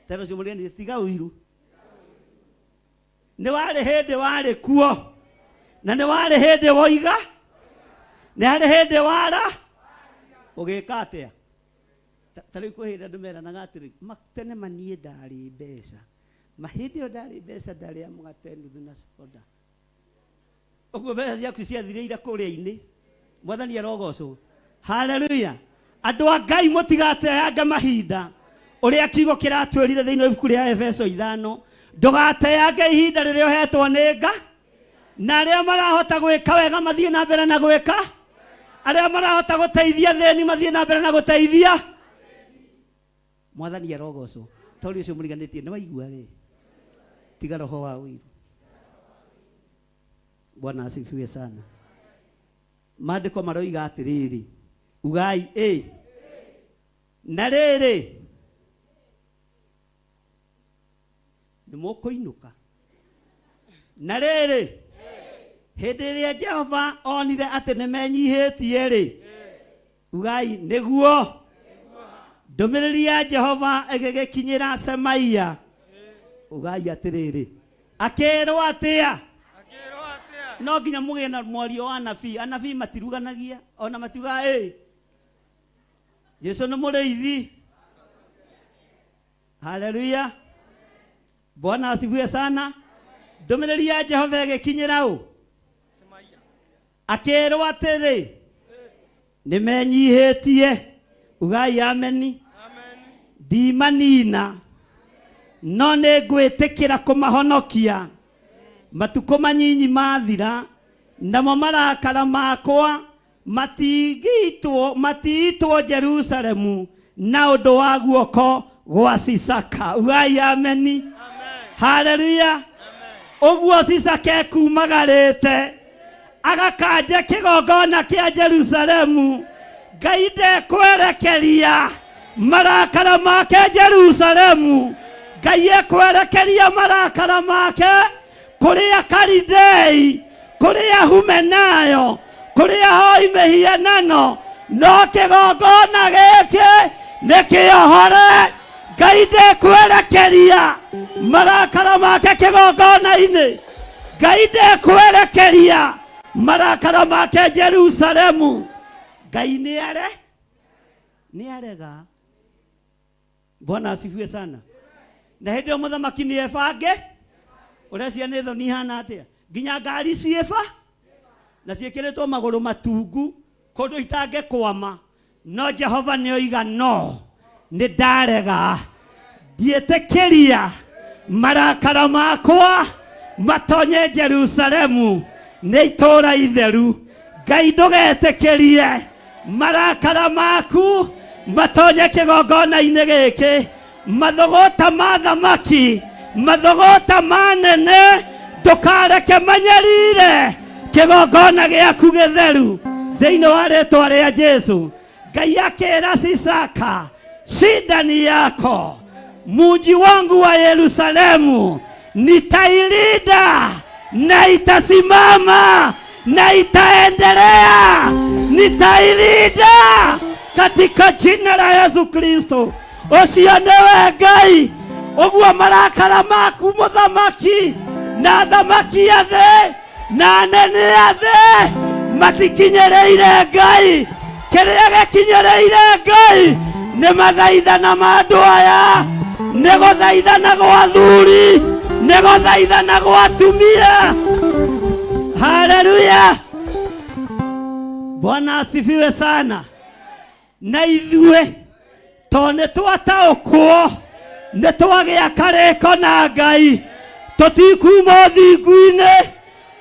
Tero ũcio mũrĩani tiga ũiru. Nĩ warĩ hĩndĩ warĩ kuo, na nĩ warĩ hĩndĩ woiga, nĩ harĩ hĩndĩ wara ũgĩka atĩa. Ta rĩu kwĩ hĩndĩ andũ meranaga atĩrĩ, tene maniĩ ndarĩ mbeca, ma hĩndĩ ĩyo ndarĩ mbeca ndarĩa mũgate nuthu na soda. Ũguo mbeca ciaku ciathirĩire kũrĩa-inĩ. Mwathani arogocwo. Haleluya. Andũ a Ngai mũtigateange mahinda. Ũrĩa kiugo kĩratwĩrire thĩinĩ wa ibuku rĩa Efeso 5, ndũgateange ihinda rĩrĩa ũhetwo nĩ Nga, na arĩa marahota gwĩka wega mathiĩ na mbere na gwĩka, arĩa marahota gũteithia thĩni mathiĩ na mbere na gũteithia. Mwathani arogocwo. Tori ũcio mũriganĩtie nĩ waigua we. Tiga roho wa ũiru. Bwana asifiwe sana. Maandĩko maroiga atĩrĩrĩ, ugai ĩ na rĩrĩ nĩ mũkũinũka. Na rĩrĩ hĩndĩ ĩrĩa Jehova onire atĩ nĩ menyihĩtie rĩ, ugai nĩguo. Ndũmĩrĩri ya Jehova ĩgĩgĩkinyĩra Semaia. Ugai atĩrĩrĩ, akĩrwo atĩa? No nginya mũgĩe na mwario wa anabii. Anabii matiruganagia, ona matiugaga ĩ Jesu nĩ mũrĩithi. Haleluya. Bwana asifiwe sana. Ndũmĩrĩri ya Jehova ĩgĩkinyĩra ũ? Akĩrwo atĩrĩ, nĩ menyihĩtie. Ugai ameni. Ndimanina, no nĩ ngwĩtĩkĩra kũmahonokia. Matukũ manyinyi mathira, namo marakara makwa matiitwo Jerusalemu na ũndũ wa guoko gwa Sisaka. Ugai ameni. Haleluya. Ũguo Sisaka ekumagarĩte agakanje kĩgongona kĩa Jerusalemu. Ngai ndekwerekeria marakara make Jerusalemu. Ngai ekwerekeria marakara make kũrĩa Kalidei, kũrĩa Humenayo, kũrĩa hoi mĩhianano, no kĩgongona gĩkĩ nĩ kĩohore. Ngai ndekwerekeria marakara make kĩgongona-inĩ. Ngai ndekwerekeria marakara make Jerusalemu. Ngai nĩ are nĩ arega. Bwana asifiwe sana. Na hĩndĩ ĩyo mũthamaki nĩ ebange ũrecia nĩ thoni ihana atĩa, nginya ngari ciĩba na ciĩkĩrĩtwo magũrũ matungu kũndũ itangĩkwama, no Jehova nĩ oiga no. Nĩ ndarega, ndiĩtĩkĩria marakara makwa matonye Jerusalemu, nĩ itũũra itheru. Ngai, ndũgetĩkĩrie marakara maku matonye kĩgongona-inĩ gĩkĩ. Mathogota ma thamaki, mathogota ma nene, ndũkareke manyarire kĩgongona gĩaku gĩtheru, thĩinĩ wa rĩtwa rĩa Jesu. Ngai akĩra Sisaka, shida ni yako, muji wangu wa Yerusalemu nitailinda na itasimama na itaendelea, nitailinda katika jina la Yesu Kristo. Ũcio nĩwe Ngai. Ũguo marakara maku mũthamaki na thamaki a thĩ na anene a thĩ matikinyĩrĩire Ngai. Kĩrĩa gĩkinyĩrĩire Ngai nĩ mathaithana ma andũ aya, nĩ gũthaithana gwa athuri, nĩ gũthaithana gwa atumia. Haleluya, Bwana asifiwe sana. Na ithuĩ tondũ nĩ twataũkwo, nĩ twagĩa karĩko na Ngai, tũtikuma ũthingu-inĩ,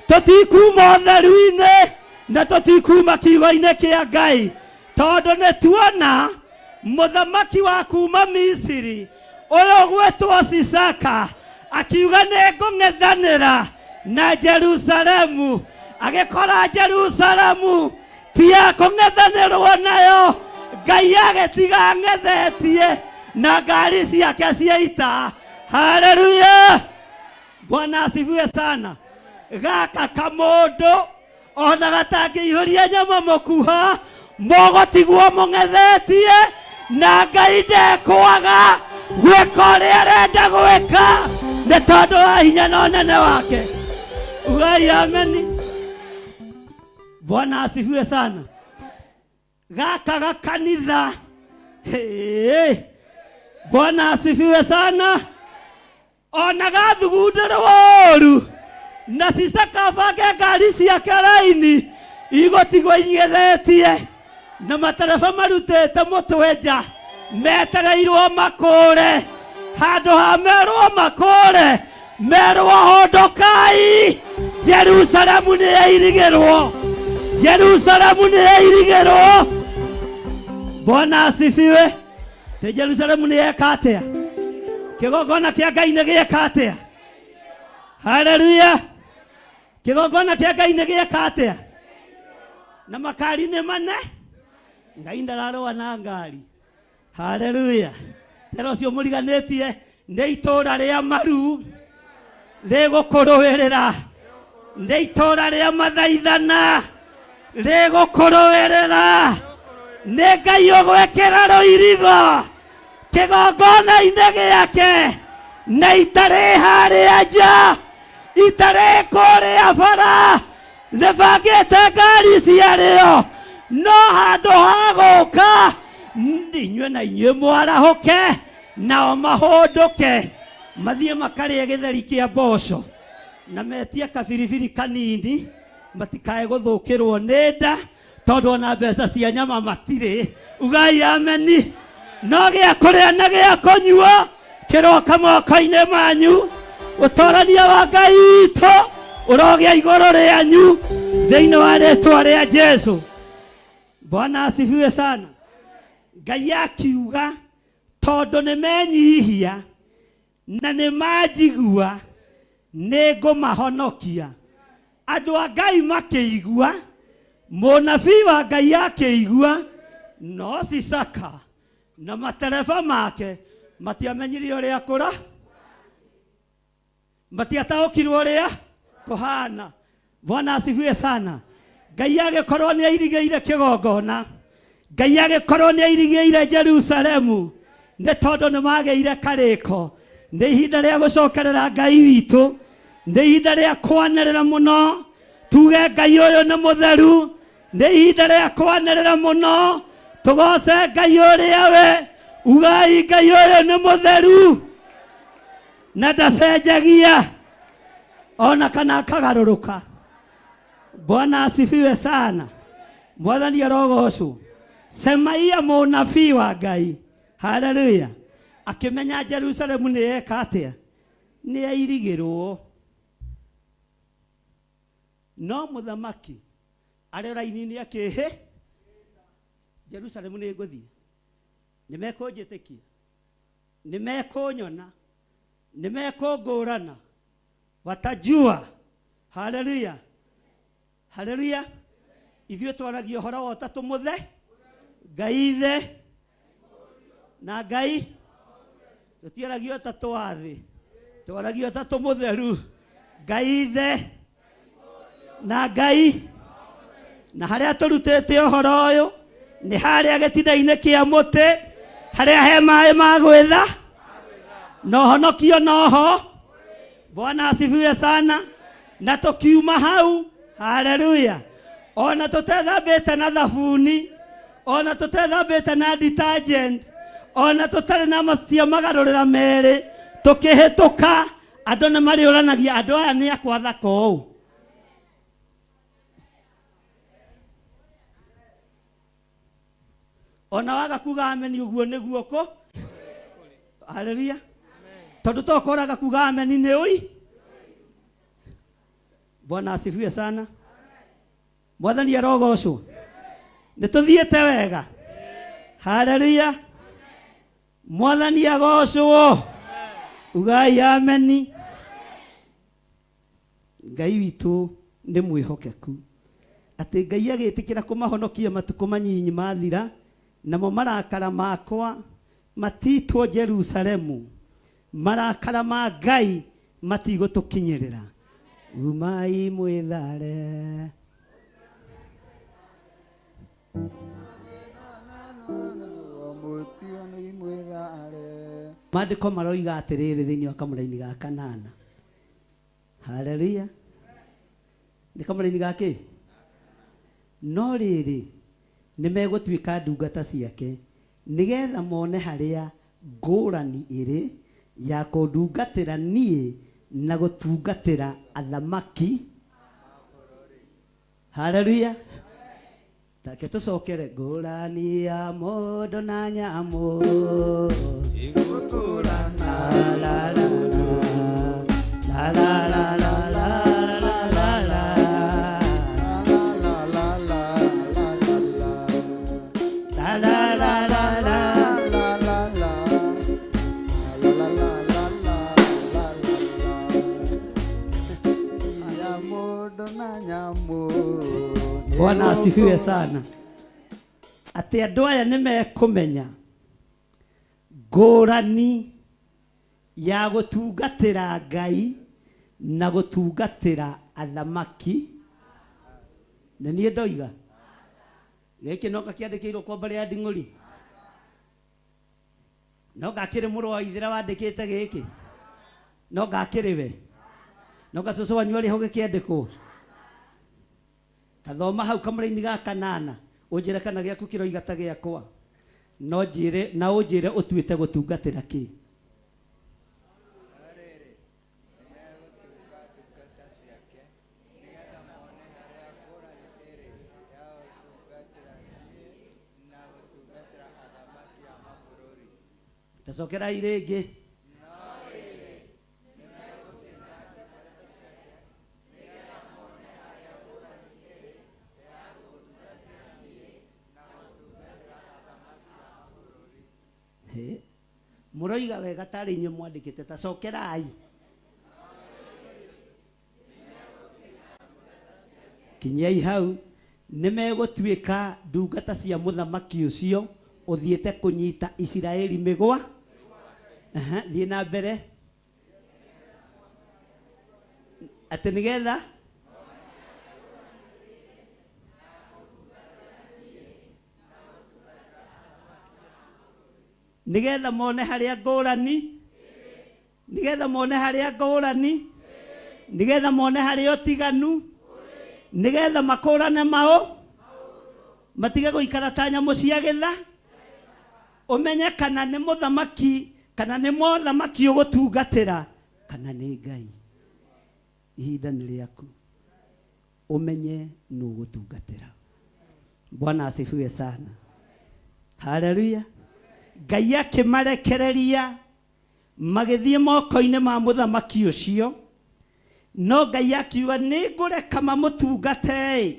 tũtikuma ũtheru-inĩ, na tũtikuma kiugo-inĩ kĩa Ngai, tondũ nĩ tuona mũthamaki wa kuma Misiri ũyũ ũgwĩtwo Sisaka akiuga nĩ ngũng'ethanĩra na Jerusalemu, agĩkora Jerusalemu ti ya kũng'ethanĩrwo nayo. Ngai agĩtiga ng'ethetie na ngari ciake cia ita. Haleluya, Bwana asifiwe sana. Gaka kamũndũ ona gatangĩihũria nyama mũkuha, mũgũtigwo mũng'ethetie na Ngai ndekwaga gwĩka ũrĩa arenda gwĩka, nĩ tondũ wa hinya na ũnene wake. Ugai ameni. Bwana asifiwe sana. Gaka gakanitha. Hey. Bwana asifiwe sana. Ona gathugundĩrwo ũru na Sisaka bange ngari ciake raini igũtigwo ing'ethetie na matereba marutĩte mũtwe nja metereirwo makũre, handũ ha merwo makũre, merwo hondokai, Jerusalemu nĩ yairigĩrwo, Jerusalemu nĩ yairigĩrwo. Bwana asifiwe. Tĩ Jerusalemu nĩ yeka atĩa? Kĩgongona kĩa Ngai nĩ gĩeka atĩa? Haleluya! Kĩgongona kĩa Ngai nĩ gĩeka atĩa? Na makari nĩ mane. Ngai ndararũa na ngari. Haleluya! Tera ũcio mũriganĩtie nĩ itũũra rĩa maru rĩgũkũrũĩrĩra, nĩ itũũra rĩa mathaithana rĩgũkũrũĩrĩra, nĩ Ngai ũgwĩkĩra rũirigo kĩgongona-inĩ gĩake, na itarĩ harĩa nja, itarĩ kũrĩa bara rĩbangĩte ngari ciarĩo, no handũ ha gũka inyuĩ na inyuĩ mwarahũke nao mahũndũke mathiĩ makarĩe gĩtheri kĩa mboco na metie kabiribiri kanini, matikae gũthũkĩrwo nĩ nda, tondũ ona mbeca cia nyama matirĩ. Ugai ameni. No gĩa kũrĩa na gĩa kũnyua kĩroka moko-inĩ manyu. Ũtorania wa Ngai witũ ũrogĩa igũrũ rĩanyu thĩinĩ wa rĩtwa rĩa Jesu. Bwana asifiwe sana. Ngai akiuga tondũ nĩ menyihia na nĩ manjigua, nĩ ngũmahonokia. Andũ a Ngai makĩigua, mũnabii wa Ngai akĩigua, no Sisaka na matereba make matiamenyire ũrĩa kũra, matiataũkirwo ũrĩa kũhana. Bwana asifiwe sana. Ngai agĩkorwo nĩ airigĩire kĩgongona, Ngai agĩkorwo nĩ airigĩire Jerusalemu, nĩ tondũ nĩ magĩire karĩko. Nĩ ihinda rĩa gũcokerera Ngai witũ, nĩ ihinda rĩa kwanĩrĩra mũno tuge Ngai ũyũ nĩ mũtheru. Nĩ ihinda rĩa kwanĩrĩra mũno tũgoce Ngai ũrĩa we. Ugai Ngai ũyũ nĩ mũtheru na ndacenjagia ona kana akagarũrũka. Bwana asifiwe sana. Mwathani arogocwo. Semaia mũnabii wa Ngai. Haleluya. Akĩmenya Jerusalemu nĩ yeka atĩa, nĩ yairigĩrwo. No mũthamaki arĩ raini-inĩ akĩhĩ Jerusalemu nĩ ngũthiĩ, nĩ mekũnjĩtĩkia, nĩ mekũnyona, nĩ mekũngũrana, watajua. Haleluya. Haleluya. Ithuĩ twaragia ũhoro wa ũtatũ mũthe, Ngai ithe na Ngai, tũtiaragia ũtatũ wa thĩ, twaragia ũtatũ mũtheru, Ngai ithe na Ngai. Na harĩa tũrutĩte ũhoro ũyũ nĩ harĩa gĩtina-inĩ kĩa mũtĩ, harĩa he maĩ ma gwĩtha na ũhonokio noho. Bwana asifiwe sana. Na tũkiuma hau, haleluya, ona tũtethambĩte na thabuni, ona tũtethambĩte na detergent, ona tũtarĩ na macia magarũrĩra merĩ, tũkĩhĩtũka andũ nĩ marĩũranagia, andũ aya nĩ akwa thaka ũũ. Ona waga kuga ameni ũguo nĩguo kũ. Haleluya. Tondũ to koraga kuga ameni nĩ ũi. Bwana asifiwe sana. Mwathani arogocwo. Nĩ tũthiĩte wega. Haleluya. Mwathani agocwo. Ugai ameni. Ngai witũ nĩ mwĩhokeku, atĩ Ngai agĩtĩkĩra kũmahonokia matukũ manyinyi mathira, namo marakara makwa matitwo Jerusalemu, marakara ma Ngai matigũtũkinyĩrĩra. Umai mwĩthare. Maandĩko maroiga atĩrĩrĩ thĩinĩ wa kamũraini ga kanana. Haleluya. Nĩ kamũraini ga kĩ? No rĩrĩ, nĩ megũtuĩka ndungata ciake, nĩgetha mone harĩa ngũrani ĩrĩ ya kũndungatĩra niĩ na gũtungatĩra athamaki. Haleluya. Take tũcokere ngũrani ya mũndũ na nyamũ. Igũkũrana. La la la la la la la la la la la. La la la la la la. La la la la la. La la la. La la la la la la la. Ya mũndũ na nyamũ. Bwana asifiwe sana. Atĩ andũ aya nĩ mekũmenya ngũrani ya gũtungatĩra Ngai na gũtungatĩra athamaki. Na niĩ ndoiga gĩkĩ no gakĩandĩkĩirwo kwa mbarĩ ya Nding'ũri, no gakĩrĩ mũrũ wa Ithĩra wandĩkĩte gĩkĩ, no gakĩrĩ we, no gacũcũ wanyu arĩ ho gĩkĩandĩkwo. Tathoma hau kamũraini ga kanana ũnjĩre kana gĩaku kĩroiga ta gĩakwa, no njĩre na ũnjĩre ũtuĩte gũtungatĩra kĩ. Tacokerai rĩngĩ. Hĩ, mũroiga wega tarĩ inyuĩ mwandĩkĩte, tacokerai. Kinyiai hau. Nĩ megũtuĩka ndungata cia mũthamaki ũcio ũthiĩte kũnyita Isiraeli mĩgwa. Aha, thiĩ na mbere. Atĩ nĩgetha nĩgetha mone harĩa ngũrani, nĩgetha mone harĩa ngũrani, nĩgetha mone harĩa ũtiganu, nĩgetha makũrane mao, matige gũikara ta nyamũ cia gĩtha. Ũmenye kana nĩ mũthamaki, kana nĩ mothamaki ũgũtungatĩra, kana nĩ Ngai. Ihinda nĩ rĩaku, ũmenye nũ ũgũtungatĩra. Bwana asifiwe sana. Haleluya. Ngai akĩmarekereria magĩthiĩ moko-inĩ ma mũthamaki ũcio. No Ngai akiuga, nĩ ngũreka mamũtungate-ĩ,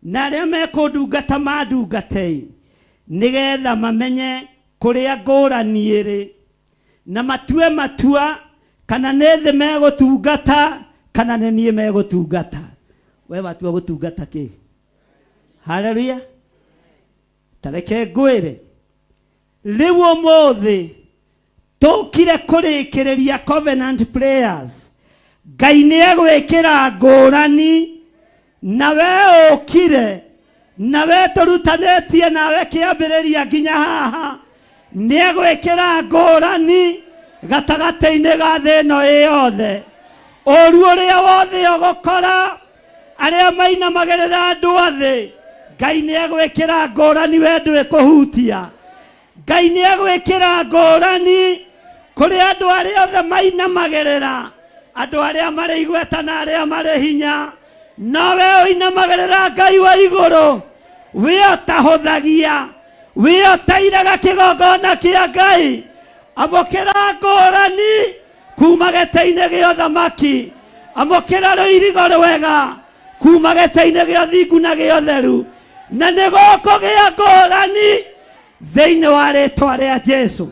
na arĩa mekũndungata mandungate-ĩ, nĩgetha mamenye kũrĩa ngũrani ĩrĩ, na matue matua kana nĩ thĩ megũtungata kana nĩ niĩ megũtungata. We watua gũtungata kĩ? Haleluya! Ta reke ngwĩre rĩu ũmũthĩ tũkire kũrĩkĩrĩria covenant prayers. Ngai nĩ egwĩkĩra ngũrani na we ũkire na we tũrutanĩtie nawe kĩambĩrĩria nginya haha. Nĩ egwĩkĩra ngũrani gatagatĩ-inĩ ga thĩ ĩno ĩ yothe. Ũru ũrĩa wothe ũgũkora arĩa mainamagĩrĩra andũ a thĩ, Ngai nĩ egwĩkĩra ngũrani we ndwĩkũhutia. Ngai nĩ egwĩkĩra ngũrani kũrĩ andũ arĩa othe mainamagĩrĩra, andũ arĩa marĩ igweta na arĩa marĩ hinya. No we ũinamagĩrĩra Ngai wa igũrũ, we ũtahũthagia, we ũtairaga kĩgongona kĩa Ngai, amũkĩra ngũrani kuma gĩtĩ-inĩ gĩa ũthamaki, amũkĩra rũirigo rwega kuma gĩtĩ-inĩ gĩa ũthingu na gĩa ũtheru, na nĩ gũkũgĩa ngũrani thĩinĩ wa rĩtwa rĩa Jesu.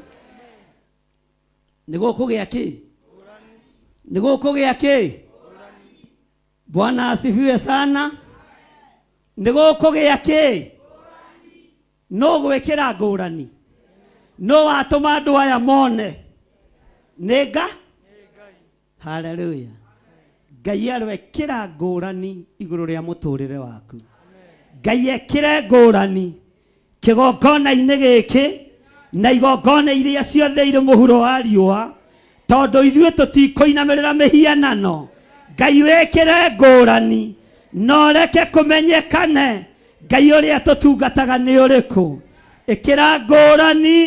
Nĩ gũkũgĩa kĩ? Nĩ gũkũgĩa kĩ? Bwana asifiwe sana. Nĩ gũkũgĩa kĩ? No gwĩkĩra ngũrani. No watũma andũ aya mone nĩ nga. Haleluya. Ngai aroekĩra ngũrani igũrũ rĩa mũtũrĩre waku. Ngai ekĩre ngũrani kĩgongona-inĩ gĩkĩ na igongona iria ciothe irĩ mũhuro wa riũa, tondũ ithuĩ tũtikũinamĩrĩra mĩhianano. Ngai wĩkĩre ngũrani na ũreke kũmenyekane Ngai ũrĩa tũtungataga nĩ ũrĩkũ. Ĩkĩra ngũrani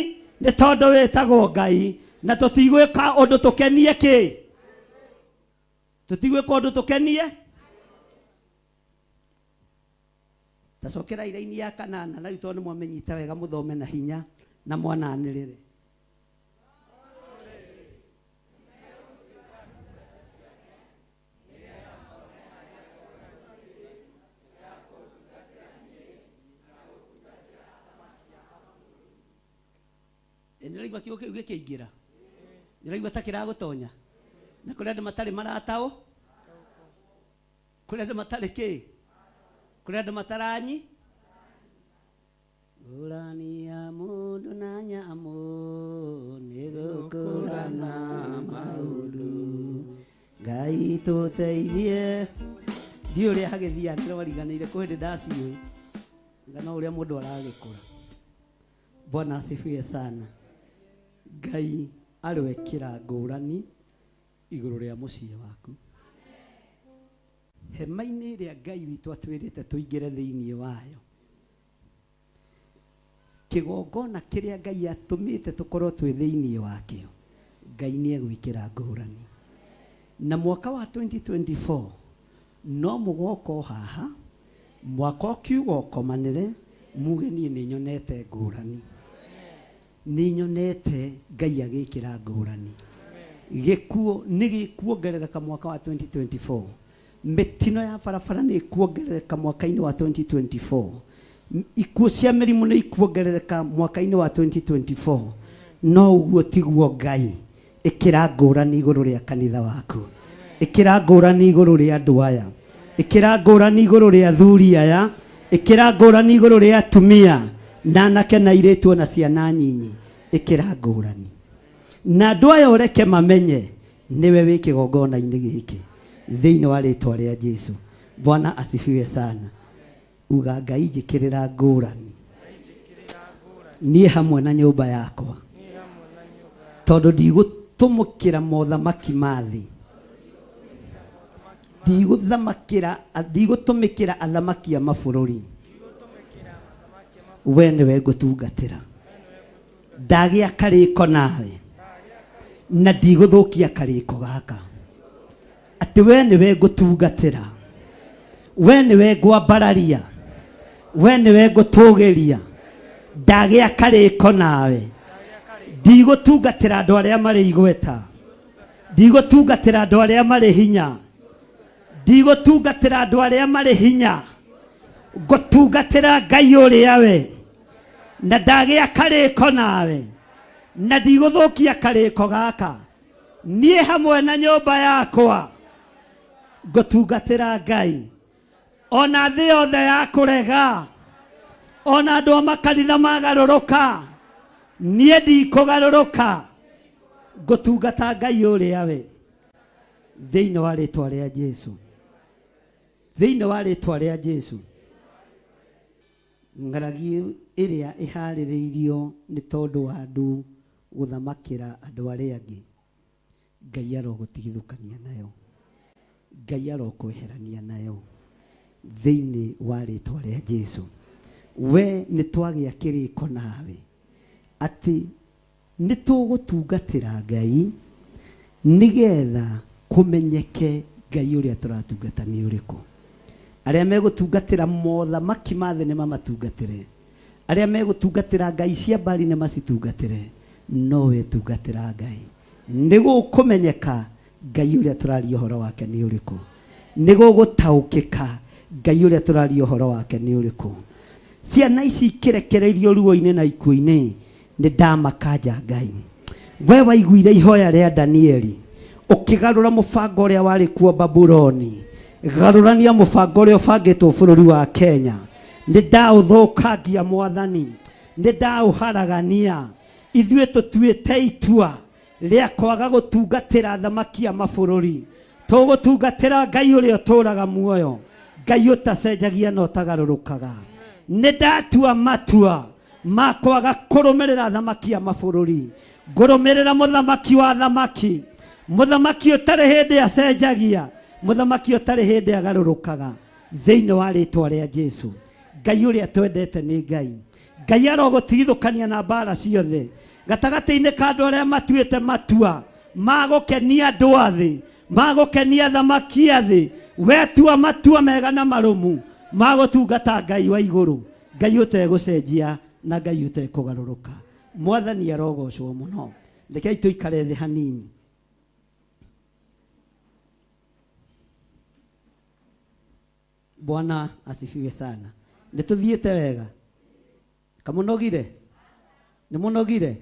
nĩ tondũ wĩtagwo Ngai, na tũtigwĩka ũndũ tũkenie kĩ? Tũtigwĩka ũndũ tũkenie? Tacokera iraini ya kanana, na rĩu tondũ nĩ mwamenyita wega mũthome na hinya na mwananĩrĩre. Nĩ ũraigua kiugo kĩu gĩkĩingĩra? Nĩ ũraigua ta kĩragũtonya? Na kũrĩ andũ matarĩ marataũ, kũrĩ andũ matarĩ kĩ, kũrĩ andũ mataranyi. Ngũrani ya mũndũ na nyamũ nĩ gũkũrana maũndũ. Ngai tũteithie. Ndiũĩ ũrĩa hagĩthiaga, ndĩrwariganĩire kwĩ hĩndĩ ndaciũĩ. Nga no ũrĩa mũndũ aragĩkũra. Bwana asifiwe sana. Ngai aroekĩra ngũrani igũrũ rĩa mũciĩ waku. Hema-inĩ ĩrĩa Ngai witũ atwĩrĩte tũingĩre thĩinĩ wayo. Kĩgongona kĩrĩa Ngai atũmĩte tũkorwo twĩ thĩinĩ wakĩo, Ngai nĩ egwĩkĩra ngũrani. Na mwaka wa 2024 no mũgoka o haha, mwaka ũkiuga ũkomanĩre, muge niĩ nĩ nyonete ngũrani. Nĩ nyonete Ngai agĩkĩra ngũrani. Gĩkuũ nĩ gĩkuongerereka mwaka wa 2024. Mĩtino ya barabara nĩ ĩkuongerereka mwaka-inĩ wa 2024. Ikuũ cia mĩrimũ nĩ ikuongerereka mwaka-inĩ wa 2024. No ũguo tiguo Ngai. Ĩkĩra ngũrani igũrũ rĩa kanitha waku. Ĩkĩra ngũrani igũrũ rĩa andũ aya. Ĩkĩra ngũrani igũrũ rĩa athuri aya. Ĩkĩra ngũrani igũrũ rĩa atumia na anake na airĩtu ona ciana nyinyi. Ĩkĩra ngũrani. Na andũ aya ũreke mamenye nĩwe wĩ kĩgongona-inĩ gĩkĩ thĩinĩ wa rĩtwa rĩa Jesu. Bwana asifiwe sana. Uga Ngai njĩkĩrĩra ngũrani niĩ hamwe na nyũmba yakwa, tondũ ndigũtũmũkĩra mothamaki ma thĩ, ndigũthamakĩra, ndigũtũmĩkĩra athamaki a mabũrũri, we nĩwe ngũtungatĩra. Ndagĩa karĩko nawe na ndigũthũkia karĩko gaka, atĩ we nĩwe ngũtungatĩra, we nĩwe ngwambararia, we nĩwe ngũtũgĩria. Ndagĩa karĩko nawe. Ndigũtungatĩra andũ arĩa marĩ igweta, ndigũtungatĩra andũ arĩa marĩ hinya, ndigũtungatĩra andũ arĩa marĩ hinya, ngũtungatĩra Ngai ũrĩa we, na ndagĩa karĩko nawe, na ndigũthũkia karĩko gaka. Niĩ hamwe na nyũmba yakwa ngũtungatĩra Ngai. Ona thĩ yothe yakũrega, ona andũ a makanitha magarũrũka, niĩ ndikũgarũrũka, ngũtungata Ngai ũrĩa we, thĩinĩ wa rĩtwa rĩa Jesu, thĩinĩ wa rĩtwa rĩa Jesu. Ng'aragi ĩrĩa ĩharĩrĩirio nĩ tondũ wa andũ gũthamakĩra andũ arĩa angĩ, Ngai arogũtigithũkania nayo, Ngai arokweherania nayo thĩinĩ wa rĩtwa rĩa Jesu. We nĩ twagĩa kĩrĩko nawe atĩ nĩ tũgũtungatĩra Ngai nĩgetha kũmenyeke Ngai ũrĩa tũratungata nĩ ũrĩkũ. Arĩa megũtungatĩra mothamaki ma thĩ nĩ mamatungatĩre, arĩa megũtungatĩra ngai cia Bali nĩ macitungatĩre, no we tungatĩra Ngai. Nĩ gũkũmenyeka Ngai ũrĩa tũraria ũhoro wake nĩ ũrĩkũ. Nĩ gũgũtaũkĩka Ngai ũrĩa tũraria ũhoro wake nĩ ũrĩkũ. Ciana ici ikĩrekereirio ruo-inĩ na ikuũ-inĩ, nĩ ndamakanja Ngai. We waiguire ihoya rĩa Danieli, ũkĩgarũra mũbango ũrĩa warĩ kuo Babuloni, garũrania mũbango ũrĩa ũbangĩtwo bũrũri wa Kenya. Nĩ ndaũthũkangia Mwathani, nĩ ndaũharagania. Ithuĩ tũtuĩte itua rĩa kwaga gũtungatĩra athamaki a mabũrũri, tũgũtungatĩra Ngai ũrĩa ũtũũraga muoyo, Ngai ũtacenjagia na ũtagarũrũkaga. Nĩ ndatua matua ma kwaga kũrũmĩrĩra athamaki a mabũrũri, ngũrũmĩrĩra mũthamaki wa athamaki, mũthamaki ũtarĩ hĩndĩ acenjagia, mũthamaki ũtarĩ hĩndĩ agarũrũkaga, thĩinĩ wa rĩtwa rĩa Jesu. Ngai ũrĩa twendete nĩ Ngai. Ngai arogũtigithũkania na mbara ciothe gatagatĩ-inĩ ka andũ arĩa matuĩte matua ma gũkenia andũ a thĩ, ma gũkenia athamaki a thĩ. We tua matua mega na marũmu ma gũtungata Ngai wa igũrũ, Ngai ũtegũcenjia na Ngai ũtekũgarũrũka. Mwathani arogocwo mũno. Rekei tũikare thĩ hanini. Bwana asifiwe sana. Nĩ tũthiĩte wega? Kamũnogire? Nĩ mũnogire?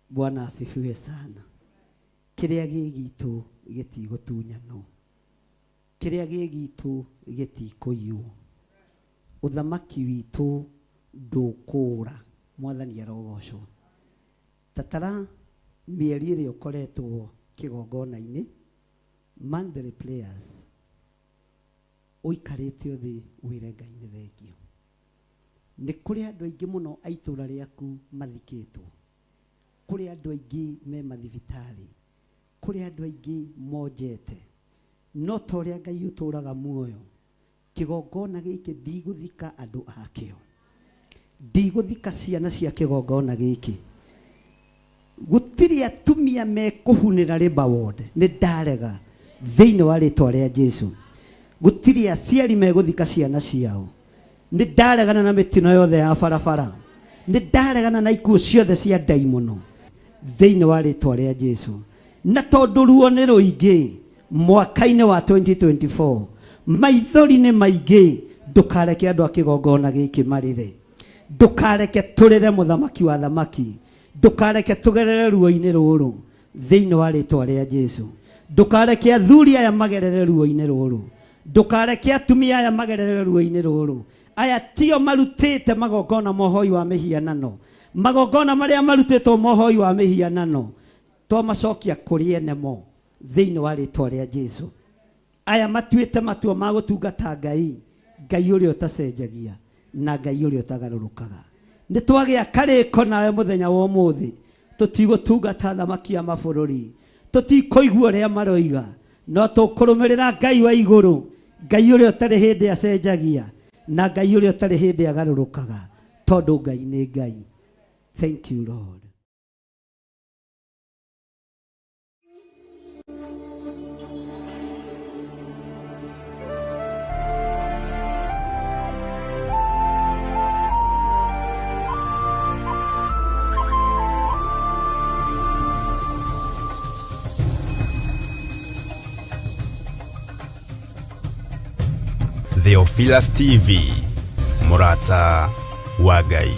Bwana asifiwe sana. Kĩrĩa gĩ gitũ gĩtigũtunyanwo, kĩrĩa gĩ gitũ gĩtikũiywo, ũthamaki witũ ndũkũũra. Mwathani arogocwo. Tatara mĩeri ĩrĩa ũkoretwo kĩgongona-inĩ, monthly prayers, ũikarĩte o thĩ wĩre Ngai nĩ thengio. Nĩ kũrĩ andũ aingĩ mũno a itũũra rĩaku mathikĩtwo, kũrĩ andũ aingĩ me mathibitarĩ, kũrĩ andũ aingĩ monjete, no ta ũrĩa Ngai ũtũũraga muoyo, kĩgongona gĩkĩ ndigũthika andũ akĩo, ndigũthika ciana cia kĩgongona gĩkĩ. Gũtirĩ atumia mekũhunĩra Labour Ward, nĩ ndarega thĩinĩ wa rĩtwa rĩa Jesu. Gũtirĩ aciari megũthika ciana ciao, nĩ ndaregana na mĩtino yothe ya barabara, nĩ ndaregana na ikuũ ciothe cia ndaimono thĩinĩ wa rĩtwa rĩa Jesu. Na tondũ ruo nĩ rũingĩ mwaka-inĩ wa 2024, maithori nĩ maingĩ, ndũkareke andũ a kĩgongona gĩkĩ marĩre, ndũkareke tũrĩre mũthamaki wa thamaki, ndũkareke tũgerere ruo-inĩ rũrũ thĩinĩ wa rĩtwa rĩa Jesu. Ndũkareke athuri aya magerere ruo-inĩ rũrũ, ndũkareke atumia aya magerere ruo-inĩ rũrũ. Aya tio marutĩte magongona mohoi wa mĩhianano, magongona marĩa marutĩtwo mohoi wa mĩhianano twamacokia kũrĩ ene mo thĩinĩ wa rĩtwa rĩa Jesu. Aya matuĩte matua ma gũtungata Ngai, Ngai ũrĩa ũtacenjagia na Ngai ũrĩa ũtagarũrũkaga. Nĩ twagĩa karĩko nawe mũthenya wa ũmũthĩ, tũtigũtungata thamaki a mabũrũri, tũtikũigua ũrĩa maroiga, no tũkũrũmĩrĩra Ngai wa igũrũ, Ngai ũrĩa ũtarĩ hĩndĩ acenjagia na Ngai ũrĩa ũtarĩ hĩndĩ agarũrũkaga, tondũ Ngai nĩ Ngai. Thank you Lord. Theophilus TV, mũrata wa Ngai.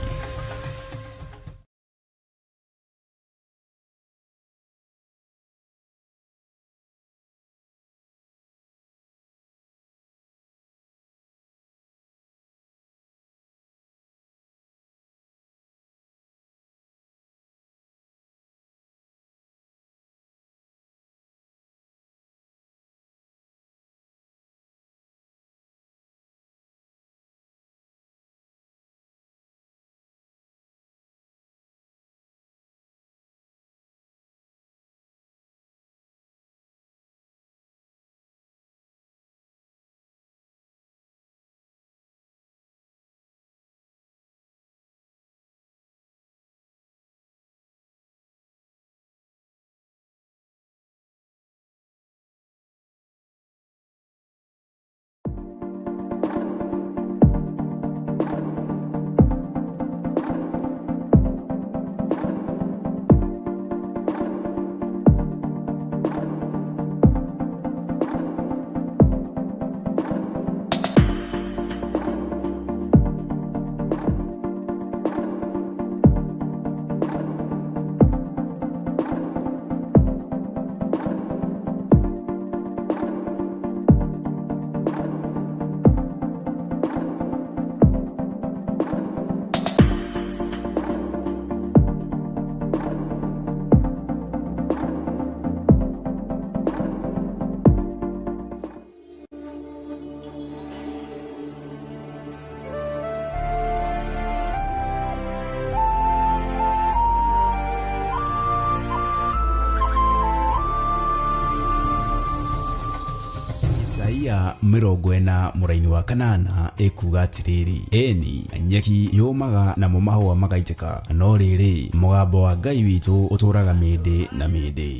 Isaia 40 mũraini wa 8 ĩkuga atĩrĩrĩ, ĩni nyeki yũmaga namo mahũa magaitĩka, no rĩrĩ, mũgambo wa Ngai witũ ũtũũraga mĩndĩ na mĩndĩ.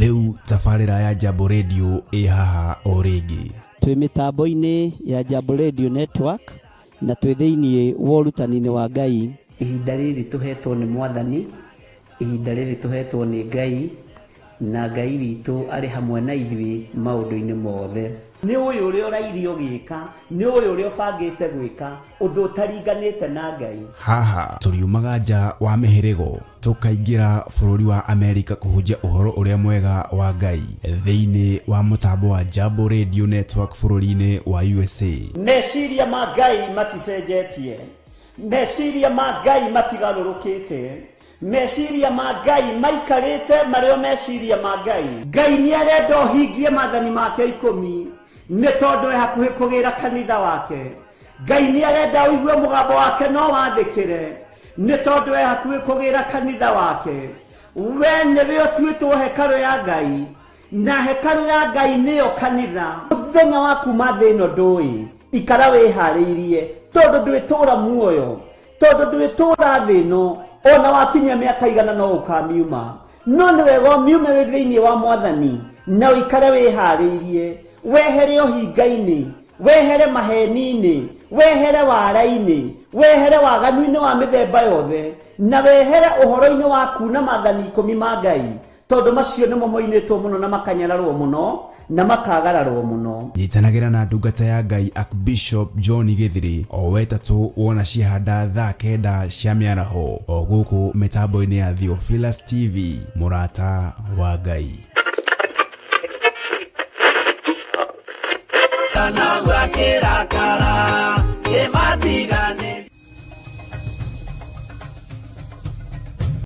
Rĩu tabarĩra ya Jambo Radio ĩ haha o rĩngĩ. Twĩ mĩtambo-inĩ ya Jambo Radio Network na twĩ thĩinĩ wa ũrutani-inĩ wa Ngai. Ihinda rĩrĩ tũhetwo nĩ Mwathani, ihinda rĩrĩ tũhetwo nĩ Ngai, na Ngai witũ arĩ hamwe na ithuĩ maũndũ-inĩ mothe. Nĩ ũyũ ũrĩa ũrairie ũgĩka, nĩ ũyũ ũrĩa ũbangĩte gwĩka, ũndũ ũtaringanĩte na Ngai. Haha tũriumaga nja wa mĩhĩrĩgo tũkaingĩra bũrũri wa Amerika kũhunjia ũhoro ũrĩa mwega wa Ngai thĩinĩ wa mũtambo wa Jambo Radio Network bũrũri-inĩ wa USA. Meciria ma Ngai maticenjetie, meciria ma Ngai matigarũrũkĩte, meciria ma Ngai maikarĩte marĩ o meciria ma Ngai. Ngai nĩ arenda ũhingie maathani make 10 nĩ tondũ e hakuhĩ kũgĩra kanitha wake. Ngai nĩ arenda ũigue mũgambo wake no wathĩkĩre nĩ tondũ e hakuhĩ kũgĩra kanitha wake. We nĩwe ũtuĩtwo hekarũ ya Ngai, na hekarũ ya Ngai nĩyo kanitha. Mũthenya wa kuma thĩ ĩno ndũĩ, ikara wĩharĩirie tondũ ndwĩtũra muoyo, tondũ ndwĩtũra thĩ ĩno, ona wakinyia mĩaka 100 no ũkamiuma. No nĩ wega ũmiume wĩ thĩinĩ wa Mwathani na ũikare wĩharĩirie, wehere ũhinga-inĩ, wehere maheni-inĩ, wehere wara-inĩ, wehere waganu-inĩ wa mĩthemba yothe, na wehere ũhoro-inĩ wa kuna maathani 10 ma Ngai, tondũ macio nĩmo moinĩtwo mũno na makanyararwo mũno na makagararwo mũno. Nyitanagĩra na ndungata ya Ngai Archbishop John Gĩthiri o wetatũ wona ciahanda thaa 9 cia mĩaraho o gũkũ mĩtambo-inĩ ya Theophilus TV, mũrata wa Ngai. Kana gwakĩrakara, kĩmatigane.